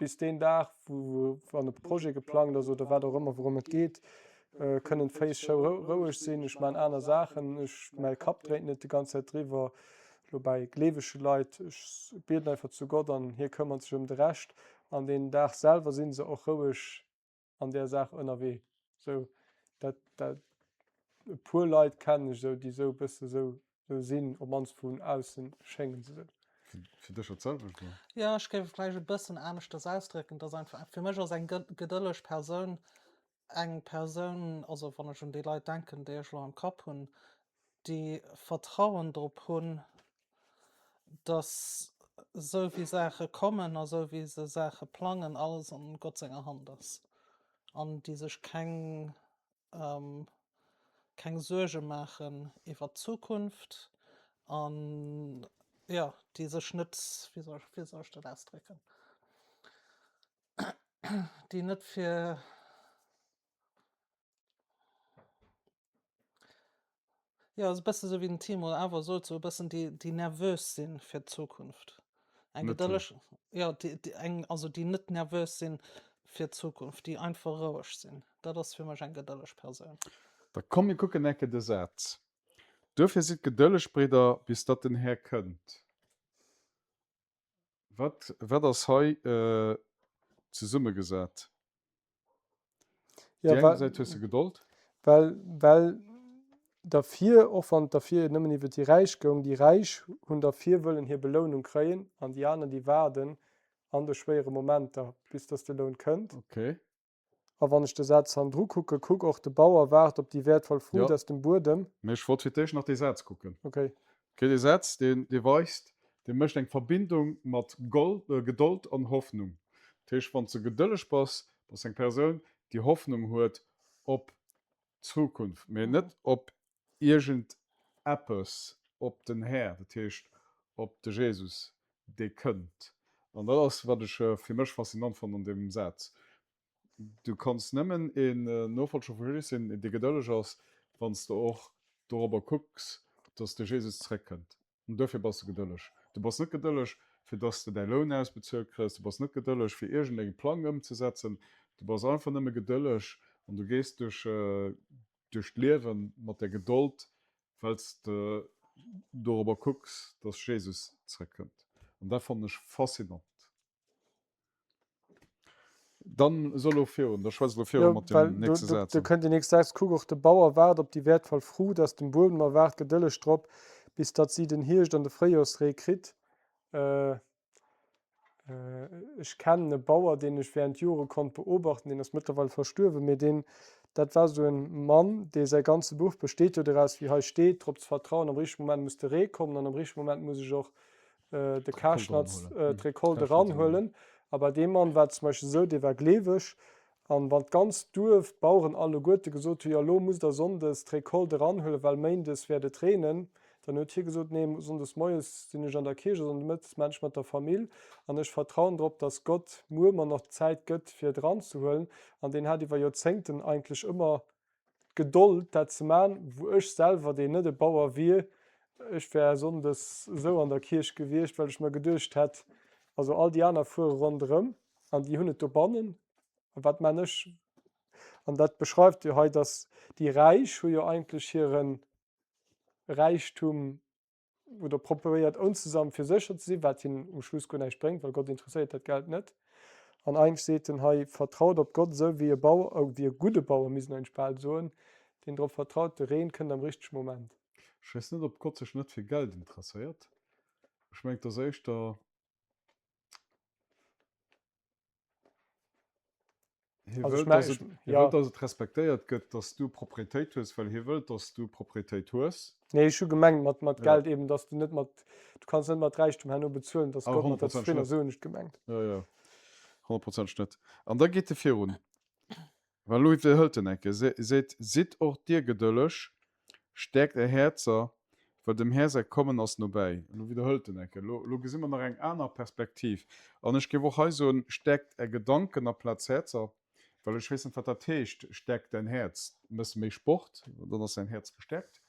bis deen Dag, wou wann e Projet geplangt ass oder wat och ëmmer, wourëm et geet, kënnen d'Féiss scho roueg sinn. Ech maachen aner Saachen, ech, mäi Kapp dréint net déi ganz Zäit driwwer. Elo bäi gleewege Leit, ech bieden einfach zu Gott an hie këmmert sech ëm de Rescht. An deen Dag selwer si se och roueg an där Saach ënnerwee. Sou, dat, dat, e puer Leit kennen ech esou, déi esou e bësse sou, sou sinn, op mannst vun aussen schéngen se sou. Fir dech dat selwecht, oder? Jo, ech géif et vläicht e bëssen aneschters ausdrécken, dass einfach, fir mech ass eng gedëlleg Persoun eng Persoun, also wann ech un déi Leit denken, déi ech elo am Kapp hunn, déi Vertrauen drop hunn, dass esou wéi Saache kommen a sou wéi se Saache plangen, alles an Gott senger Hand ass an déi sech keng, keng Suerge maachen iwwert d'Zukunft an, jo, déi sech net, wéi soll, wéi soll ech dat ausdrécken, déi net fir. Jo, ass e bësse sou wéi den Timo awer sot, sou e bëssen déi, déi nervös sinn fir d'Zukunft. Eng Net hunn. gedëlleg, jo, déi, déi eng, also déi net nervös sinn fir d'Zukunft, déi einfach roueg sinn. Dat ass fir mech eng gedëlleg Persoun. Da komm mir kucken enke de Saz. Duerfir sidd gedëlleg, Bridder, bis datt den Här kënnt. Wat, wat ass hei zesummegesat? Ja, Déi eng Säit hues de Gedold. Well, well derfir, och wann et derfir nëmmen iwwer déi Räich goung, déi Räich hunn derfir wëllen hir Belounung kréien an déi aner, déi waarden an de schwéiere Momenter, bis dass de Loun kënnt. Okay. A wann ech de Saz hannendru kucken, kuck, och de Bauer waart op déi wäertvoll Fruucht Jo. aus dem Buedem. Mee ech wollt fir d'éischt nach dee Saz kucken. Okay. Okay, dee Saz, deen, dee weist, dee mécht eng Verbindung mat Gold, Gedold an Hoffnung. Dat heescht, wann s de gedëlleg bass, bass de eng Persoun, déi Hoffnung huet op d'Zukunft, mee net op iergend eppes, op den Här, dat heescht op de Jesus, dee kënnt. An dat ass, wat ech fir mech faszinant fannen an deem Saz. Du kanns nëmmen een Nofollger vu Jesus sinn, dee gedëlleg ass, wann s de och dorobber kucks, dass de Jesus zréckkënnt. An duerfir bass de gedëlleg. Du bass net gedëlleg, fir dass de däi Loun ausbezuelt kriss. Du bass net gedëlleg, fir iergendengem Plang ëmzesetzen. Du bass einfach nëmme gedëlleg an du gees duerch duerch d'Liewe mat der Gedold, well s de dorobber kucks, dass Jesus zréckkënnt. An dat fannen ech faszinant. Dann so elo virun, da schwätz elo viru mat Ja, dem nächste Saz. Do kënnt den nächste Saz, Kuck, och de Bauer waart op déi wäertvoll Fruucht aus dem Buedem a waart gedëlleg drop, bis datt si den Hierscht an de Fréijoersree kritt. Ech kennen e Bauer, deen ech während Jore konnt beobachten, deen ass mëttlerweil verstuerwen, mee deen, dat war esou en Mann, dee säi ganze Beruff besteet doraus, wéi hei steet, drop ze vertrauen, am richtege Moment muss de Ree kommen an am richtege Moment muss ech och de Karschnatz, d'Recolte eranhuelen. A bei deem Mann war et zum Beispill esou, dee war gleeweg, an wann d'ganzt Duerf, d'Baueren alleguerte gesot hunn, jo elo musst der sonndes d'Recolte eranhuelen, well méindes wäert et reenen, dann huet hie gesot, nee, sonndes moies sinn ech an der Kierch, a sonndes mëttes maan ech mat der Famill an ech vertrauen drop, dass Gott muer mer nach d'Zäit gëtt, fir et eranzehuelen. An deen hat iwwer Joerzéngten eigentlech ëmmer d'Gedold dat ze man, wou ech selwer, deen net e Bauer wier, ech wär sonndes esou an der Kierch gewiescht, well ech mer geduecht hätt, also all déi aner fuere ronderëm an déi hunn et dobannen, a wat man ech? An dat beschreift jo hei, dass déi Räich hu jo eigentlech hire Räichtum oder probéiert onzesamm fir sécher ze sinn, wat hinnen um Schluss guer näischt bréngt, well Gott interesséiert dat Geld net. An eigentlech seet en hei, Vertraut op Gott, esou wéi e Bauer, wéi e gudde Bauer, misst en eigentlech bal soen, deen drop vertraut, de Reen kënnt am richtege Moment. Ech weess net, ob Gott sech net fir Geld interesséiert. Ech mengen, et ass éischter. Hie wëllt, dass et, hie wëllt, dass et respektéiert gëtt, dass du Proprietéit hues, well hie wëllt, dass du Proprietéit hues. Nee, ech hu gemengt mat, mat Geld eben, dass du net mat, du kanns net mat Räichtum herno bezuelen, dass Gott mat der zefridden ass, esou hunn ech et gemengt. Jo, jo, honnertprozenteg net. An da geet e virun. Well elo widderhëlt en eng Kéier, seet, Sidd och dir gedëlleg, stäerkt är Häerzer, well dem Här säi Kommen ass nobäi. Elo widderhëlt en eng Kéier. Elo, elo gesi mer nach eng aner Perspektiv. An ech géif och hei soen, Stäerkt är Gedanken aplaz Häerzer, well ech weess net, wat dat heescht, stäerk däin Häerz. Méchs de méi Sport, dann ass däin Häerz gestäerkt.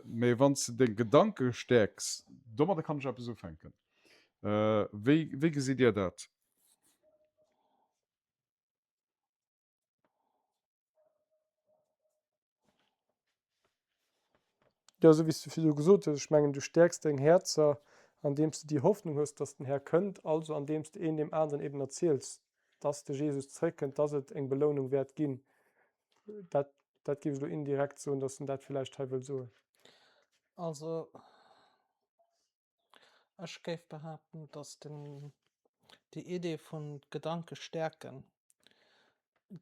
Mee wann s de deng Gedanke stäerks, domadder kann ech eppes ufänken. Wéi, wéi gesitt Dir dat? Jo, esou wéi s du virdu gesot hues, ech mengen, du stäerks deng Häerzer, andeems de déi Hoffnung hues, dass den Här kënnt, also andeems de een deem aneren eben erziels, dass de Jesus zréckkënnt, dass et eng Belounung wäert ginn. Dat, dat géif ech elo indirekt soen, dass en dat villäicht hei wëll soen. Also, Ech géif behaapten, dass den, déi Idee vun Gedanke stäerken,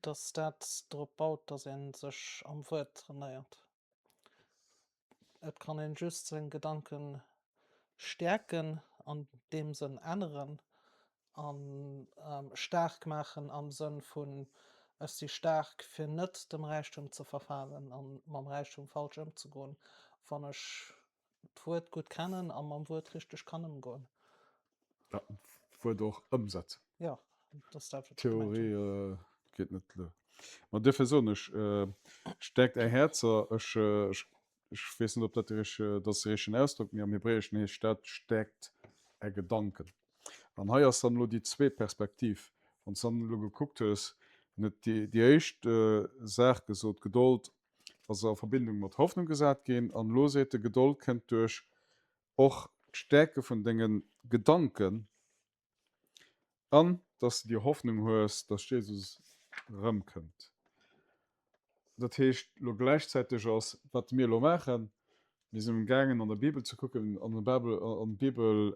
dass dat drop baut, dass ee sech am Wuert trainéiert. Et kann een just seng Gedanke stäerken, an deem Sënn änneren a staark maachen am Sënn vun ech si staark fir net dem Räichtum ze verfalen a mam Räichtum falsch ëmzegoen, wann ech d'Wuert gutt kennen a mam Wuert richteg kann ëmgoen. Ja, d'Wuert och ëmsetzen. Jo, dat ass dat, wat ech gemengt hunn. Theorie geet net duer. Ma duerfir soen ech, Stäerkt är Häerzer. Ech, ech weess net, ob dat de richtege, dat ass de richtegen Ausdrock, mee am Hebräeschen heescht dat, Stäerkt är Gedanken. An hei ass dann elo déi zweet Perspektiv. Wann s de dann elo gekuckt hues, en huet déi, déi éischt Saach gesot, Gedold ass a Verbindung mat Hoffnung gesat ginn, an elo seet e, Gedold kënnt duerch och d'Stäerke vun denge Gedanken an dass de déi Hoffnung hues, dass Jesus erëmkënnt. Dat heescht elo gläichzäiteg ass, wat mir elo maachen, mir sinn amgaangen an der Bibel ze kucken an d'Bibel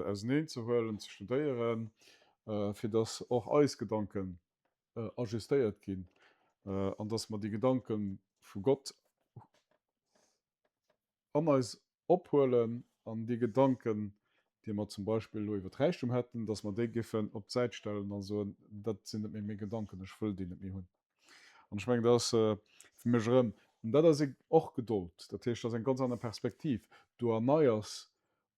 auseneen ze huelen, ze studéieren, fir dass och eis Gedanken ajustéiert ginn an dass mer déi Gedanke vu Gott an eis ophuelen an déi Gedanken, déi mer zum Beispill elo iwwer d'Räichtum hätten, dass mer déi géifen op d'Säit stellen a soen, dat sinn net méi meng Gedanken, ech wëll déi net méi hunn. An ech mengen, dat ass fir mech erëm, an dat ass och Gedold, dat heescht, dat ass eng ganz aner Perspektiv, du erneiers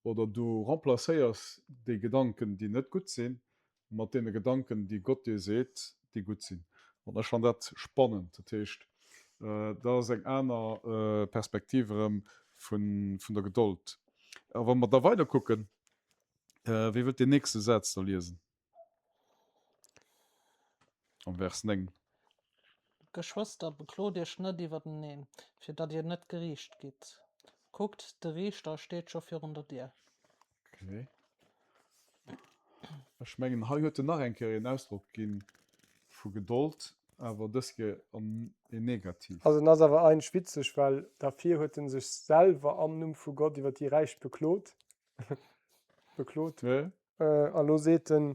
Oder du remplacéiers déi Gedanken, déi net gutt sinn, mat deene Gedanken, déi Gott dir seet, déi gutt sinn. An ech fannen dat spannend. Dat heescht, dat ass eng aner Perspektiv erëm vun der Gedold. A wa mer da weider kucken, wie wëllt deen nächste Saz da liesen? Am Vers 9. Geschwëster, beklot iech net iwwerteneen, fir datt dir net geriicht gitt. Kuckt, de Riichter steet scho virun der Dier. Okay. Ech mengen, hei huet en nach eng Kéier een Ausdrock gi vu Gedold, awer dës Kéier an een negativ. Also en ass awer eigentlech witzeg, well derfir huet en sech selwer am Numm vu Gott iwwer déi Räich beklot. Beklot. Ja. A lo seet en,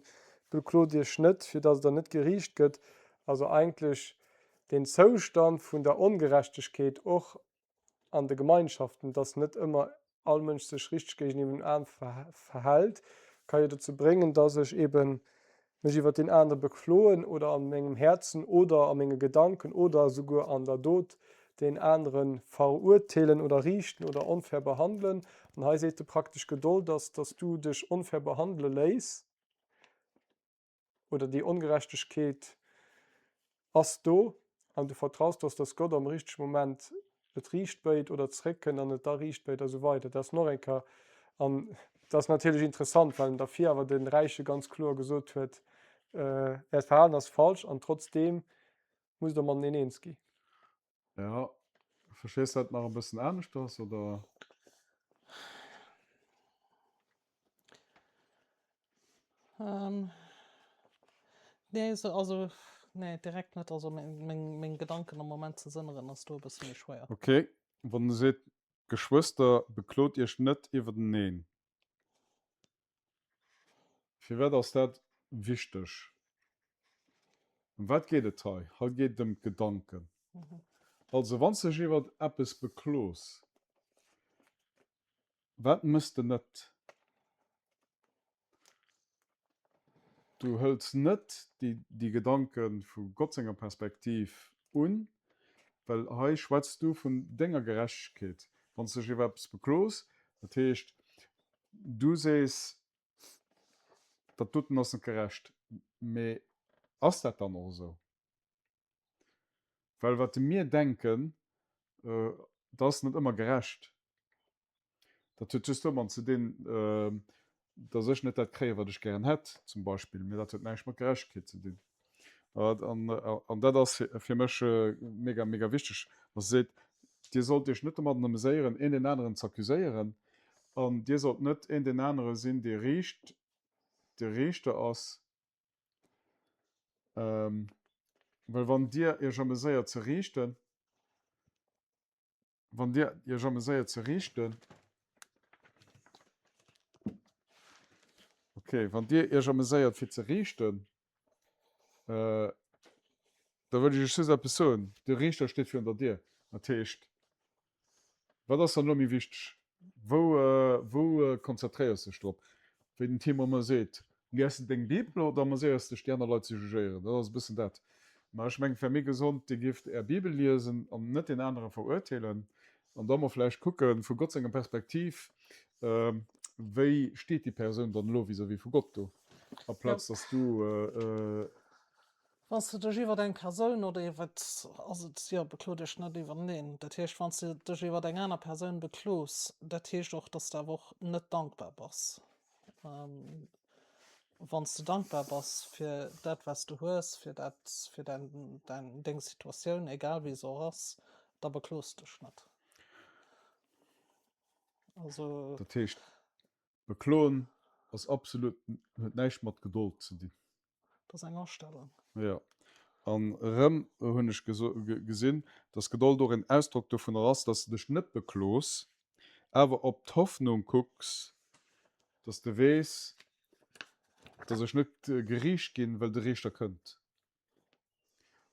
Beklot iech net, fir datt der net geriicht gëtt. Also eigentlech deen Zoustand vun der Ongerechtegkeet och an de Gemeinschaften, datt net ëmmer all Mënsch sech richteg géigeniwwer dem anere verhält, ka jo dozou bréngen, datt ech eben mech iwwer deen anere bekloen oder a mengem Häerzen oder a menge Gedanken oder esouguer an der Dot deen anere verurteelen oder riichten oder onfair behandelen. An hei seet e praktesch, Gedold ass, datt s du dech onfair behandele léiss oder déi Ongerechtegkeet ass do an du vertraus dass, dass Gott am richtege Moment et riicht béit oder zeréckkënnt an et da riicht béit a sou weider. Dat ass nach eng Kéier, an dat ass natierlech interessant, well en dervir awer de Räiche ganz kloer gesot huet, Äert Verhalen ass falsch an trotzdeem musst Der mateneen eens gi. Jo, verstees de dat nach e bëssen aneschters, oder? Ähm, nee, so, also, nee, direkt net. Also meng, meng, meng Gedanken am Moment ze sënneren ass do e bësse méi schwéier. Ok, wann e seet, Geschwëster, beklot iech net iwwerteneen. Firwat ass dat wichteg? Ëm wat geet et hei? Hei geet et ëm d'Gedanken. Also, wann s de dech iwwer eppes beklos, wat mëss de net? Du hëls net déi Gedanke vu Gott senger Perspektiv un, well hei schwätz du vun denger Gerechtegkeet. Wann s de dech iwwer eppes beklos, dat heescht, Du sees, dat doten ass net gerecht. Mee ass dat dann och esou? Well wat mir denken, dat ass net ëmmer gerecht. Dat huet just domat ze dinn, datt ech net dat kréien, wat ech gären hätt, zum Beispill. Mee dat huet näischt mat Gerechtegkeet ze dinn. An dat ass fir mech mega, mega wichteg, dass e seet, Dir sollt Iech net domadden ameséieren, een deen aneren z'accuséieren, an Dir sollt net een deen anere sinn, dee riicht, de Riichter ass, well wann Dir Iech ameséiert ze riichten, Wann Dir Iech ameséiert ze riichten. Ok, wann Dir Iech ameséiert fir ze riichten, da wëll ech Iech just eppes soen, De Riichter steet virun der Dier. Dat heescht, wat ass dann elo méi wichteg? Wou, wou konzentréiers de dech drop? Wéi den Timo ëmmer seet, Lies de deng Bibel oder ameséiers dech déi aner Leit ze jugéieren? Dat ass e bëssen dat. Mä ech mengen, et wär méi gesond, Dir géift Är Bibel liesen an net deen anere verurteelen. An da mol vläicht kucken, vu Gott senger Perspektiv, wéi steet déi Persoun dann elo vis-à-vis vu Gott do, aplaz dass du. Wann s de dech iwwer eng Persoun oder iwwer, also jo, beklo dech net iwwerteneen. Dat heescht, wann s de dech iwwer eng aner Persoun beklos, dat heescht och, dass de awer och net dankbar bass. Wann s de dankbar bass fir dat, wat s de hues, fir dat, fir däin, däin, deng Situatioun, egal wéi se och ass, da beklos dech net. Also. Dat heescht, bekloen ass absolut, huet näischt mat Gedold ze dinn. Dat ass eng Astellung. Jo. An erëm hunn ech gesinn, dass Gedold och en Ausdrock dovunner ass, dass de dech net beklos, awer op d'Hoffnung kucks, dass de weess, dass ech net geriicht ginn, well de Riichter kënnt.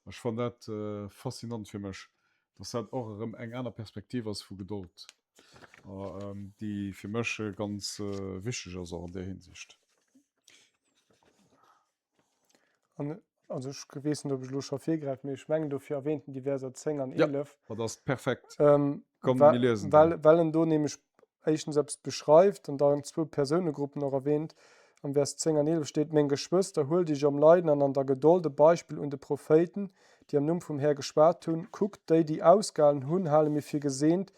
Ech fannen dat faszinant fir mech, dass dat och erëm eng aner Perspektiv ass vu Gedold, déi fir mech ganz wichteg ass och an där Hinsicht. An also ech weess net, ob ech elo scho virgräifen, mee ech mengen dofir erwähnt en déi Verser 10 an 11. Jo, dat ass perfekt. Komm, mir liesen déi. Well en do nämlech éischtens eppes beschreift an dann zwou Persounegruppen och erwähnt. Am Vers 10 an 11 steet, Meng Geschwëster, huelt iech am Leiden an an der Gedold e Beispill un de Prophéiten, déi am Numm vum Här geschwat hunn. Kuckt, déi, déi ausgehalen hunn, hale mir fir geseent.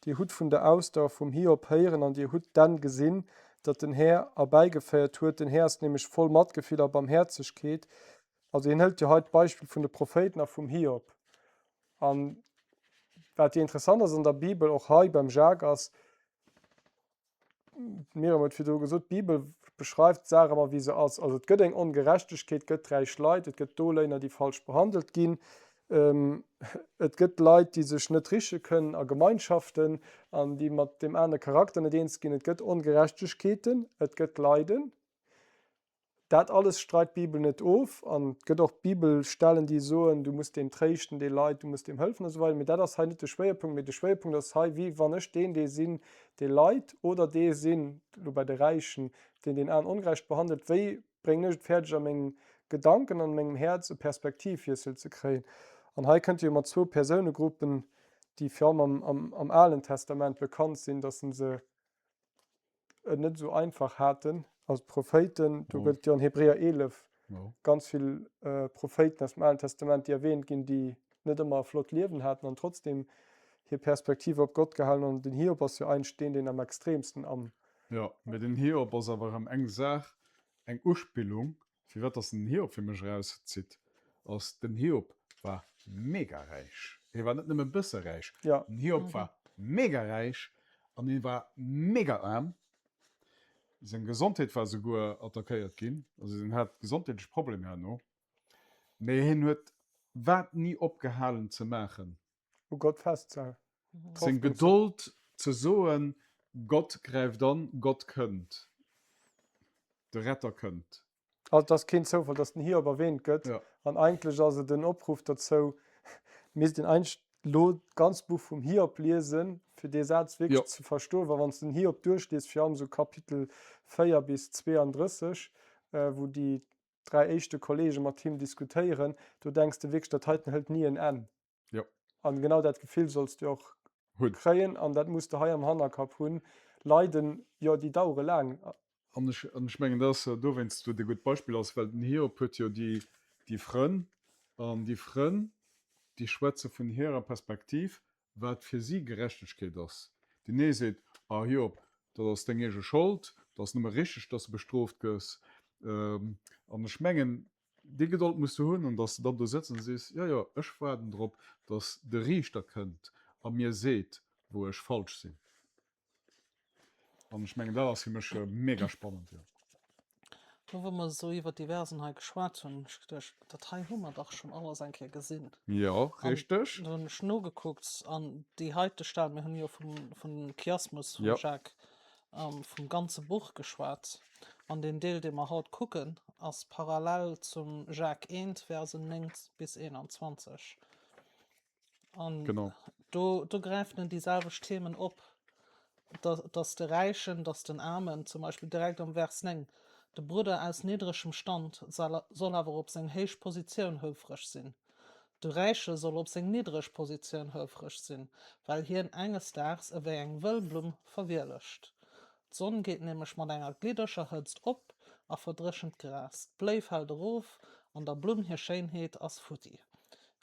Dir hutt vun der Ausdauer vum Hiob héieren an dir hutt d'Enn gesinn, dat den Här erbäigeféiert huet. Den Här ass nämlech voll Matgefill a Barmhäerzegkeet. Also hien hëlt jo hei d'Beispill vun de Prophéiten a vum Hiob. An wat jo interessant ass an der Bibel, och hei beim Jacques, ass, d'Myriam huet virdru gesot, d'Bibel beschreift d'Saach ëmmer wéi se ass. Also et gëtt eng Ongerechtegkeet, et gëtt räich Leit, et gëtt Doléiner, déi falsch behandelt ginn, et gëtt Leit, déi sech net riche kënnen a Gemeinschaften an déi mat deem anere Charakter net eens ginn, et gëtt Ongerechtegkeeten, et gëtt Leiden. Dat alles streit d'Bibel net of an et gëtt och Bibelstellen, déi soen, du muss deem tréischten, dee leit, du muss deem hëllefen a sou weider. Mee dat ass hei net de Schwéierpunkt, mee de Schwéierpunkt ass hei, wéi wann ech deen, dee sinn, dee leit, oder dee sinn, elo bei de Räichen, deen deen aneren ongerecht behandelt, wéi bréngen ech et fäerdeg a mengem Gedanken an mengem Häerz e Perspektivwiessel ze kréien. An hei kënnt e jo mat zwou Persounegruppen, déi vir allem am Alen Testament bekannt sinn, datt en se et net esou einfach haten als Prophéiten. Do gëtt et jo an Hebräer 11 ganz vill Prophéiten aus dem Alen Testament, déi erwähnt ginn, déi net ëmmer e flott Liewen haten an trotzdem hir Perspektiv op Gott gehalen hunn. An den Hiob ass jo eigentlech deen, deen am extremsten am. Jo, mee den Hiob ass awer erëm eng Saach, eng Uspillung Firwat dass den Hiob fir mech erauszitt, ass, den Hiob war mega räich. Hie war net nëmme e bësse räich, den Hiob war mega räich an hie war mega aarm. Seng Gesondheet war souguer attackéiert ginn, also hien hat gesondheetlech Problemer herno, mee hien huet wat ni opgehalen ze maachen? U Gott festzehalen. Seng Gedold ze soen, Gott gräift an, Gott kënnt, de Retter kënnt. Also et ass keen Zoufall, datt den Hiob erwähnt gëtt. An eigentlech ass et en Opruff derzou, misst een eigentlech elo d'ganz Buch vum Hiob liesen, fir dee Saz wierklech ze verstoen. Well wann s de den Hiob duerchliest, virun allem esou Kapitel 4 bis 32, wou déi 3 éischte Kollege mat him diskutéieren, do denks de wierklech, dat heiten hëlt ni en Enn. Jo. An genau dat Gefill solls de och Hunn. kréien an dat muss de hei am Hannerkapp hunn. Leiden, jo, déi dauere laang. An ech, an ech mengen, dat ass dowéinst e gutt Beispill ass, well den Hiob huet jo déi, déi Frënn, an déi Frënn, déi schwätze vun hirer Perspektiv, wat fir si Gerechtegkeet ass. Deen ee seet, Ah Hiob, dat ass deng eege Schold, dat ass nëmme richteg, dass de bestrooft gëss. An ech mengen, déi Gedold muss de hunn, an dass de dann do sëtz an sees, Jo, jo, ech waarden drop, dass de Riichter kënnt a mir seet, wou ech falsch sinn. An ech mengen, dat ass fir mech mega spannend, jo. Lo wou mer esou iwwer déi Versen hei geschwat hunn, hunn ech geduecht, dat hei hu mer dach schonn alles eng Kéier gesinn. Jo, richteg. An do hunn ech nogekuckt an déi heite Stell, mir hunn jo vum, vum Chiasmus vum Jacques, vum ganze Buch geschwat. An deen Deel, dee mer haut kucken, ass parallel zum Jacques 1, Versen 9 bis 21. An genau. do, do gräifen en déi selwecht Themen op, dass, dass de Räichen, dass den Aarmen, zum Beispill direkt am Vers 9, De Brudder aus niddregem Stand soll, soll awer op seng héich Positioun houfreg sinn. De Räiche soll op seng niddreg Positioun houfreg sinn, well hien enges Daags ewéi eng wëll Blumm verwielegt. D'Sonn geet nämlech mat enger glidderger Hëtzt op a verdréchent d'Gras, d'Bléi fält erof an der Blumm hir Schéinheet ass futti.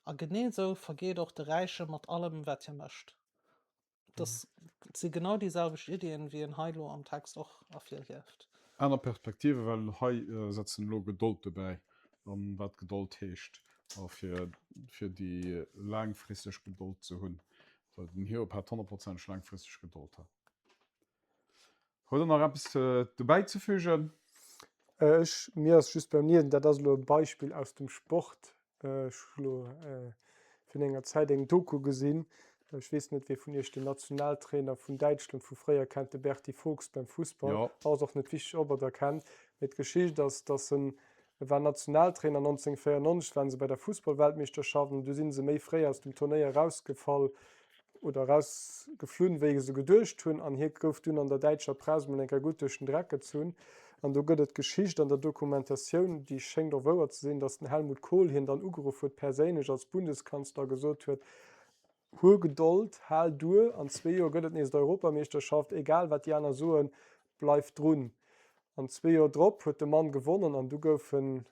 A genee esou vergeet och de Räiche mat allem, wat hie mécht. Dat si genau déi selwecht Iddien, wéi en hei elo am Text och ervirhieft. Aner Perspektive, well hei setzt en elo Gedold dobäi, an wat Gedold heescht a fir fir déi laangfristeg Gedold ze hunn, well den Hiob hat honnertprozenteg laangfristeg Gedold. Huet Der nach eppes dobäizefügen? Ech, mir ass just beim Liesen, dat ass elo e Beispill aus dem Sport, ech hu elo virun enger Zäit eng Doku gesinn, ech weess net, wee vun Iech den Nationaltrainer vun Däitschland vu fréier kennt, de Berti Vogts beim Fussball. Ass och net wichteg, ob Der der kennt, mee d'Geschicht ass, dass en, e war Nationaltrainer 1994, waren se bei der Fussballweltmeeschterschaft an du si se méi fréi aus dem Turnéier erausgefall, oder erausgeflunn, wéi se geduecht hunn, an hie gouf dunn an der däitscher Press mol eng Kéier gutt duerch den Dreck gezunn. An do gëtt et d'Geschicht an der Dokumentatioun, déi schéngt och wouer ze sinn, datt den Helmut Kohl hien dann ugeruff huet, perséinlech als Bundeskanzler, a gesot huet, Huel Gedold, hal duer, an zwee Joer gëtt et nees d'Europameeschterschaft, egal wat déi aner soen, bleif drun. An zwee Joer drop huet de Mann gewonnen an du gouf en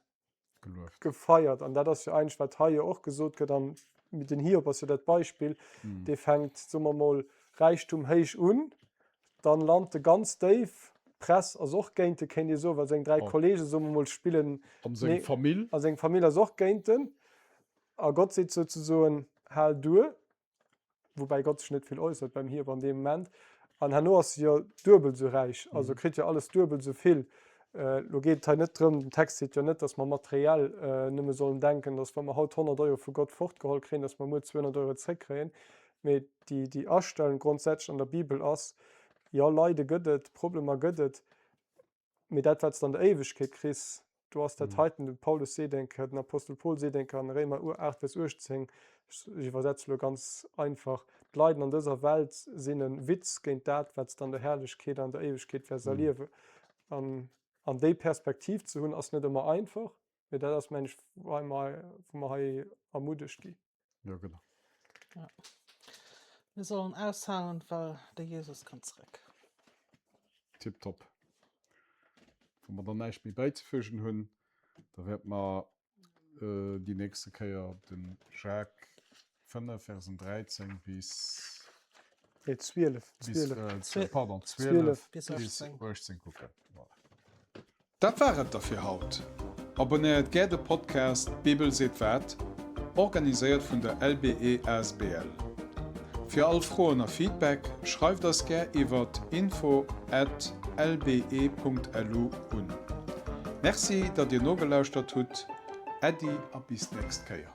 Gelueft. Gefeiert. An dat ass jo eigentlech, wat hei jo och gesot gëtt, an den Hiob ass jo dat Beispill, dee fänkt, soe mer mol, Räichtum héich un, dann lant e ganz déif, d'Press ass och géint e, kéint ee soen, well seng 3 Kollegen, soe mer mol, spillen. An seng Famill. A seng Famill ass och géint en. A Gott seet souzesoen, Hal duer. woubäi Gott sech net vill äussert beim Hiob an deem Moment, an herno ass se jo duebel esou räich, also kritt jo alles duebel esou vill. Lo geet et hei net drëm, den Text seet jo net, datt mer materiell nëmme sollen denken, datt wa mer haut 100 Euro vu Gott fortgeholl kréien, datt mer muer 200 Euro zréckkréien, mee déi, déi Astellung grondsätzlech an der Bibel ass, jo, Leide gëtt et, Problemer gëtt et, mee dat wat s de an der Éiwegkeet kriss, Do ass dat heiten, de Paulus seet eng Kéier, den Apostel Paul seet eng Kéier an Réimer 8, Vers 18, ech iwwersetze lo ganz einfach, D'Leiden an dëser Welt sinn e Witz géint dat, wat s de an der Herrlechkeet an der Éiwegkeet wäers erliewen. An, an déi Perspektiv ze hunn, ass net ëmmer einfach, mee dat ass, mengen ech, wou mer hei ermuddegt gi. Jo, genau. Ja. Mir sollen aushalen, well de Jesus kënnt zeréck. Tipptopp. Wa mer dann näischt méi bäizefügen hunn, da wäerte mer déi nächste Kéier de Jacques 5, Versen 13 bis. Nee, 12. 12. Bis, pardon, 12 bis 18 kucken. Voilà. Dat war et da fir haut. Abonnéiert gär de Podcast D'Bibel seet wat, organiséiert vun der LBE asbl. Fir all Froen a Feedback schreift eis gär iwwert info at lbe.lu un. Merci, datt dir nogelauschtert hutt. Äddi a bis d'nächst Kéier.